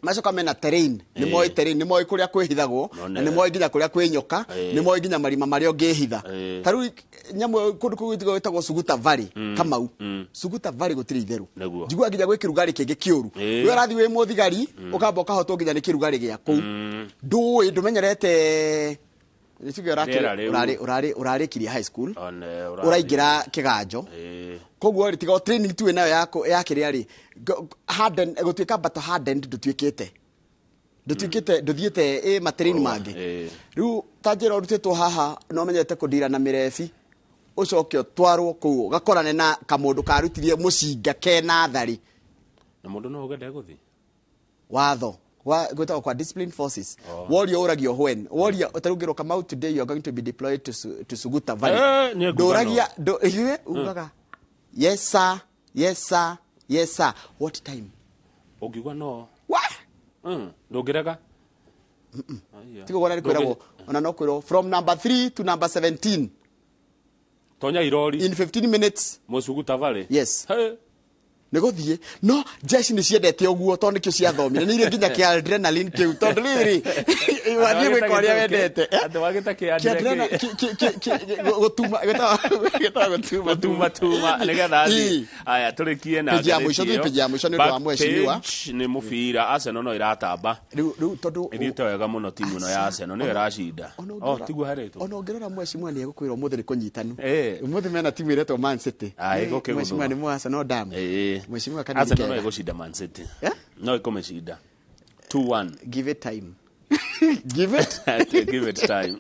Macoka mena terrain, nĩ moĩ terrain, nĩ moĩ kũrĩa kwĩhithagwo, na nĩ moĩ nginya kũrĩa kwĩ nyoka, nĩ moĩ nginya marima marĩa ũngĩhitha. Ta rĩu nyamũ ĩyo kũndũ kũu gwĩtagwo Suguta Valley. Kamau, Suguta Valley gũtirĩ itherũ. Njiguaga nginya gwĩ kĩrugarĩ kĩngĩ kĩũru. We ũrathiĩ wĩ mũthigari, ũkamba ũkahotwo nginya nĩ kĩrugarĩ gĩa kũu. Ndũĩ, ndũmenyerete, nĩ tuge Rĩera rĩu. Ũrarĩkirie high school, One, ũrathiĩ. Ũraingĩra kĩganjo. Koguo rĩ, tiga o training tu ĩnayo ya kĩrĩa rĩ, harden, gũtuĩka battle hardened, ndũtuĩkĩte ndũthiĩte ĩ matraining mangĩ. Rĩu ta njĩra ũrutĩtwo haha na ũmenyete kũndira na mĩrebi, ũcoke ũtwarwo kũu ũgakorane na kamũndũ karutirie mũcinga kena thari. Na mũndũ no uge ndegũthiĩ. Watho gwĩtagwo kwa discipline forces. Woria ũragio when woria ta rĩu ngĩrwo, "Kamau, today you are going to be deployed to Suguta Valley." Nĩ nguga. Ndũragia ithuĩ ugaga, "Yes sir, yes sir, yes sir, what time?" Ũngiuga no. Wa. Ndũngĩrega. Aya. Tigo gona nĩ kwĩragwo, ona no kwĩrwo from number 3 to number 17. Tonya irori. In 15 minutes. Mũsuguta Valley. Yes. Hey. Nĩ gũthiĩ, no jeshi nĩ ciendete ũguo tondũ nĩkĩo ciathomire, nĩ irĩ nginya kĩa adrenaline kĩu, tondũ rĩrĩ wathiĩ gwĩka ũrĩa wendete. Andũ wagĩta kĩa Kĩa gĩtagwo gũtuma. Gũtuma tuma nĩgetha athiĩ. Aya, tũrĩkie na Page ya mũico, ngathĩti thiĩ ĩyo. page ya mũico nĩ ũndũ wa Back mheshimiwa. page nĩ mũbira, Arsenal no ĩratamba. Rĩu tondũ ĩthiĩte wega mũno timu ĩno ya Arsenal nĩyo ĩracinda. Oh, tiguo harĩtwo. Ona ũngĩrora, mheshimiwa nĩ egũkwĩra ũmũthĩ nĩ kũnyitanu. Ũmũthĩ mena timu ĩretwo Man City. Ah, ĩgũkĩgũthwo. Mheshimiwa nĩ mũ Arsenal damu. Mheshimiwa kanini Arsenal no kega. ĩgũcinda Man City. No ĩkũmĩcinda 2-1. Give it time, give it Give it time.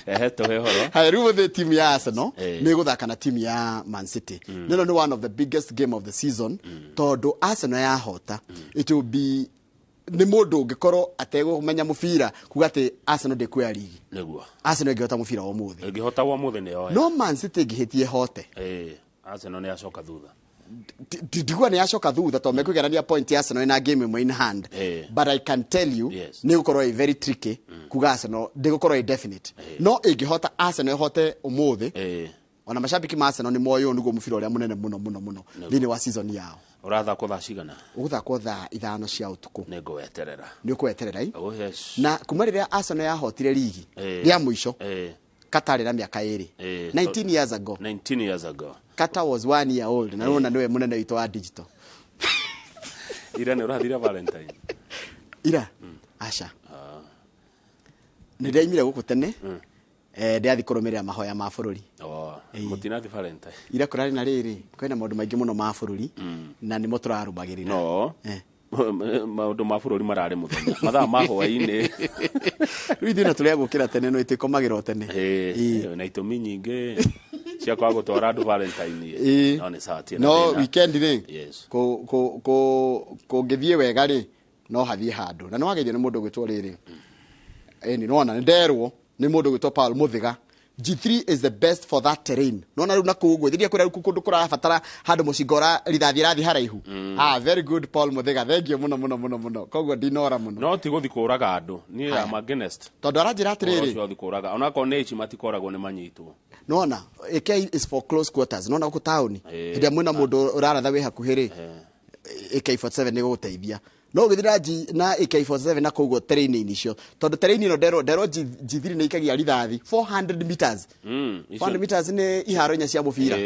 Ehe, tũhe ũhoro. Haya, rĩu ũthĩ timu ya Arsenal nĩ ĩgũthaka na timu ya Man City. Nĩno nĩ one of the biggest game of the season, tondũ Arsenal yahota, it will be nĩ mũndũ ũngĩkorwo ategũmenya mũbira kuga atĩ Arsenal ndĩkuoya ligi. Arsenal ĩngĩhota mũbira wa ũmũthĩ. Ĩngĩhota wa mũthĩ nĩ yoya. No Man City ĩngĩhĩtia ĩhote, Arsenal nĩ yacoka thutha. Ndigua nĩ yacoka thutha tondũ mekũiganania point ya Arsenal ĩna game ĩmwe in hand. But I can tell you, nĩ gũkorwo ĩ very tricky kuga Arsenal ndĩgũkorwo ĩ definite. No ĩngĩhota, Arsenal ĩhote ũmũthĩ, ona macambĩki ma Arsenal nĩ moĩ ũyũ nĩguo mũbira ũrĩa mũnene mũno mũno mũno thĩinĩ wa season yao. Ũrathakwo thaa cigana? Ũgũthakwo thaa 5 cia ũtukũ. Nĩ ngũweterera. Nĩ ũkweterera i. Oh yes. Na kuma rĩrĩa Arsenal yahotire ligi rĩa mũico, Qatar na mĩaka 2, 19 years ago. 19 years ago. Qatar was 1 year old, na nĩwona nĩwe mũnene witũ wa digital. Ira nĩ ũrathire Valentine? Ira aca, nĩ ndaimire gũkũ tene, ndĩrathiĩ kũrũmĩrĩra mahoya ma bũrũri. Oh, mũtinathi Valentine? Ira kũrarĩ na rĩrĩ, kwĩna maũndũ maingĩ mũno ma bũrũri na nĩmo tũrarũmagĩrĩra. No maũndũ ma bũrũri mararĩ mũthenya mathaa ma hwaĩ-inĩ. Rĩu ithuĩ na tũrĩa gũkĩra tene no ĩtĩkomagĩra o tene. Na itũmi nyingĩ cia kwaga gũtwara andũ Valentine. No nĩ sawa, tiĩ na No thĩna. weekend rĩ, kũngĩthiĩ wega rĩ, no hathiĩ handũ na nĩ wageithio nĩ mũndũ ũgwĩtwo rĩrĩ, ĩni nĩwona nĩ nderwo nĩ mũndũ ũgwĩtwo Paul Mũthĩga, G3 is the best for that terrain. Nona rĩu na kũu ũguo thiria kũrĩa rĩu kũndũ kũrabatara handũ mũcinga ũra rithathi ĩrathiĩ haraihu. Ah, very good, Paul Mũthĩga, thank you mũno mũno mũno mũno. Koguo ndinora mũno. No ti gũthi kũraga andũ, niĩ am against. Tondũ aranjĩra Ũhoro atĩrĩrĩ, ũcio wa gũthi kũraga, onakorwo nĩ ici matikoragwo nĩ manyitwo. Nona AK is for close quarters. Nona gũkũ taũni, hĩndĩ ĩrĩa mwĩna mũndũ ũraratha wĩ hakuhĩ rĩ, AK47 nĩ gũgũteithia. No ũgĩthiĩ na G na AK47 na koguo terrain-inĩ icio, tondũ terrain ĩno nderwo G3 nĩ ikagia rithathi 400 meters. 400 meters nĩ iharo 4 cia mũbira.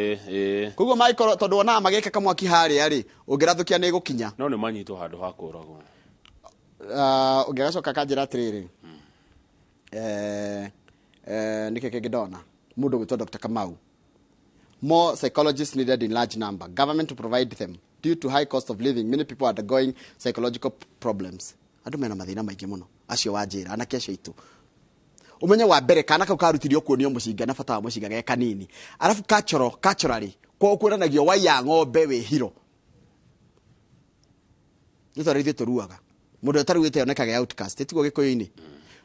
Koguo mangĩkorwo, tondũ wonaga magĩka kamwaki harĩa rĩ, ũngĩrathũkia nĩ ĩgũkinya. No nĩ manyitwo handũ ha kũragwo. Ũngĩgacoka kanjĩra atĩrĩrĩ, nĩkĩ kĩngĩ ndona mũndũ ũgwĩtwo Dr. Kamau. More psychologists needed in large number, government to provide them. Due to high cost of living, many people are undergoing psychological problems. Andũ mena mathĩna maingĩ mũno acio wa njĩra, anake acio aitũ. Ũmenye wa mbere, kana kau karutithio kuonio mũcinga na bata wa mũcinga ge kanini, arabu culturally kwao kuonanagio waiya ng'ombe wĩ hiro, nĩ tondũ ithuĩ tũruaga, mũndũ ũtaruĩte onekaga outcast, tiguo gĩkũyũ-inĩ?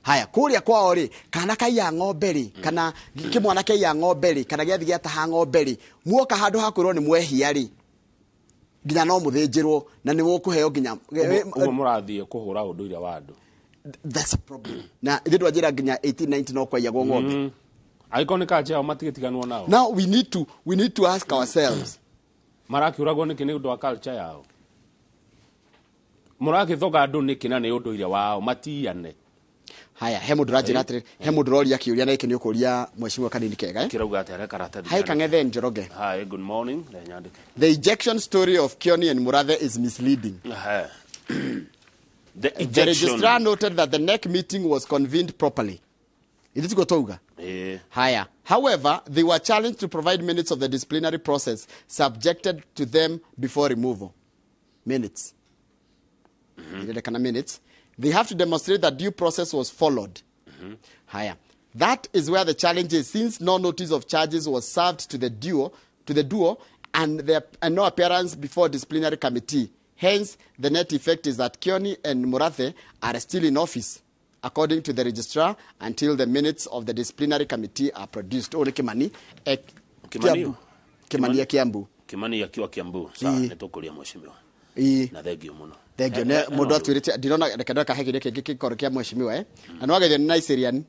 Haya, kũrĩa kwao rĩ, kana kaiya ng'ombe rĩ, kana kĩmwana kaiya ng'ombe rĩ, kana gĩathi gĩataha ng'ombe rĩ, muoka handũ ha kwĩrwo nĩ mwehia rĩ, nginya no mũthĩnjĩrwo na nĩ mũkũheo nginya Ũguo mũrathiĩ kũhũra ũndũire wa andũ. That's a problem. Na ithuĩ twanjĩra nginya 1890 no kwaiyagwo ng'ombe. Angĩkorwo nĩ culture yao, matigĩtiganwo nao. Now we need to ask ourselves. Marakĩũragwo nĩkĩ nĩ ũndũ wa culture yao? Mũragĩthoga andũ nĩkĩ na nĩ ũndũire wao matiyane? Haya, he mũndũ ũranjĩra atĩrĩ, he mũndũ ũroria kĩũria, na gĩkĩ nĩ ũkũria mheshimiwa kanini kega, eh? Kĩrauga atĩa? Karatathi. Hi Kang'ethe Njoroge. Hi, good morning. Re nyandĩke. The ejection story of Kioni and Murathe is misleading. Ehe. The The ejection. registrar noted that the NEC meeting was convened properly. Ithuĩ tiguo twauga? Ĩĩ. Haya. However, they were challenged to provide minutes of the disciplinary process subjected to them before removal. Minutes. Irendekana minutes. They have to demonstrate that due process was followed. Haya. That is where the challenge is, since no notice of charges was served to the duo and no appearance before disciplinary committee. Hence, the net effect is that Kioni and Murathe are still in office, according to the registrar, until the minutes of the disciplinary committee are produced. Ũyũ nĩ Kimani Kimani Kiambu. Kimani ya Kiambu. Kimani akiwa Kiambu. Sawa, Ĩĩ. nĩ tũkũria mheshimiwa. Ĩĩ. Na thengio mũno. Thengio. Nĩ mũndũ atwĩrĩte, ndirona, reke ndoka he kĩrĩa kĩngĩ kĩkorwo kĩa mheshimiwa, eh, na nĩ wageithio nĩ Nigerian.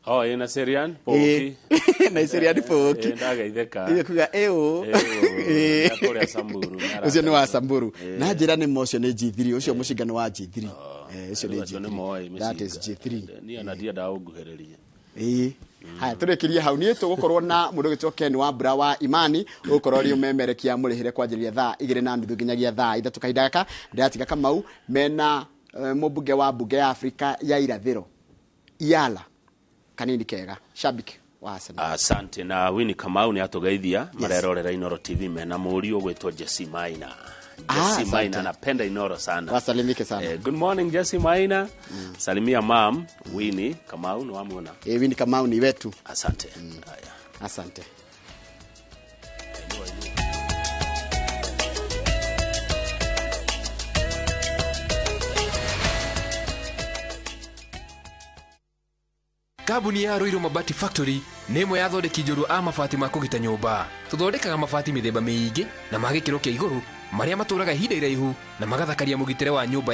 Oh, ĩ na Serian Ĩĩ. Poki. Nigerian Poki. Ĩ, ndageithĩka. Iyo kuga ĩũ. Ĩũ, kũrĩa Samburu. Ũcio nĩ wa Samburu. Na njĩra nĩ ma, ũcio nĩ G3, ũcio mũcinga nĩ wa G3. Eh, ũcio nĩ Acio nĩ G3. moĩ. That is G3. Niĩ ona ndiendaga ũnguhĩrĩrie. Ĩĩ. Haya, tũrĩkĩrie hau. Niĩ tũgũkorwo na mũndũ ũgĩtwo Ken Wambura wa Imani, ũgũkorwo rĩ ũmemerekia mũrĩhĩre kwanjĩrĩria thaa 2:30 nginyagia thaa 3. Kahinda gaka ndĩratiga Kamau mena mũmbunge wa mbunge ya Afrika ya Irathĩro, Iala kanini kega, shabiki wa Arsenal. Asante. Na Winnie Kamau nĩ atũgeithia, marerorera Inoro TV mena mũriũ ũgwĩtwo Jesse Maina. Ah, Jesse asante. Maina anapenda Inoro sana. Wasalimike sana. Good morning Jesse Maina. Salimia mam Winnie Kamau, nĩ wamuona? Eh, Winnie Kamau ni wetu. Asante. Haya. Asante. Kambuni ya Ruiru Mabati Factory nĩ ĩmwe ya athondeki njorua a mabati ma kũgita nyũmba. Tũthondekaga mabati mĩthemba mĩingĩ na ma gĩkĩro kĩa igũrũ, marĩa matũraga ihinda iraihu na magathakaria mũgitĩre wa nyũmba.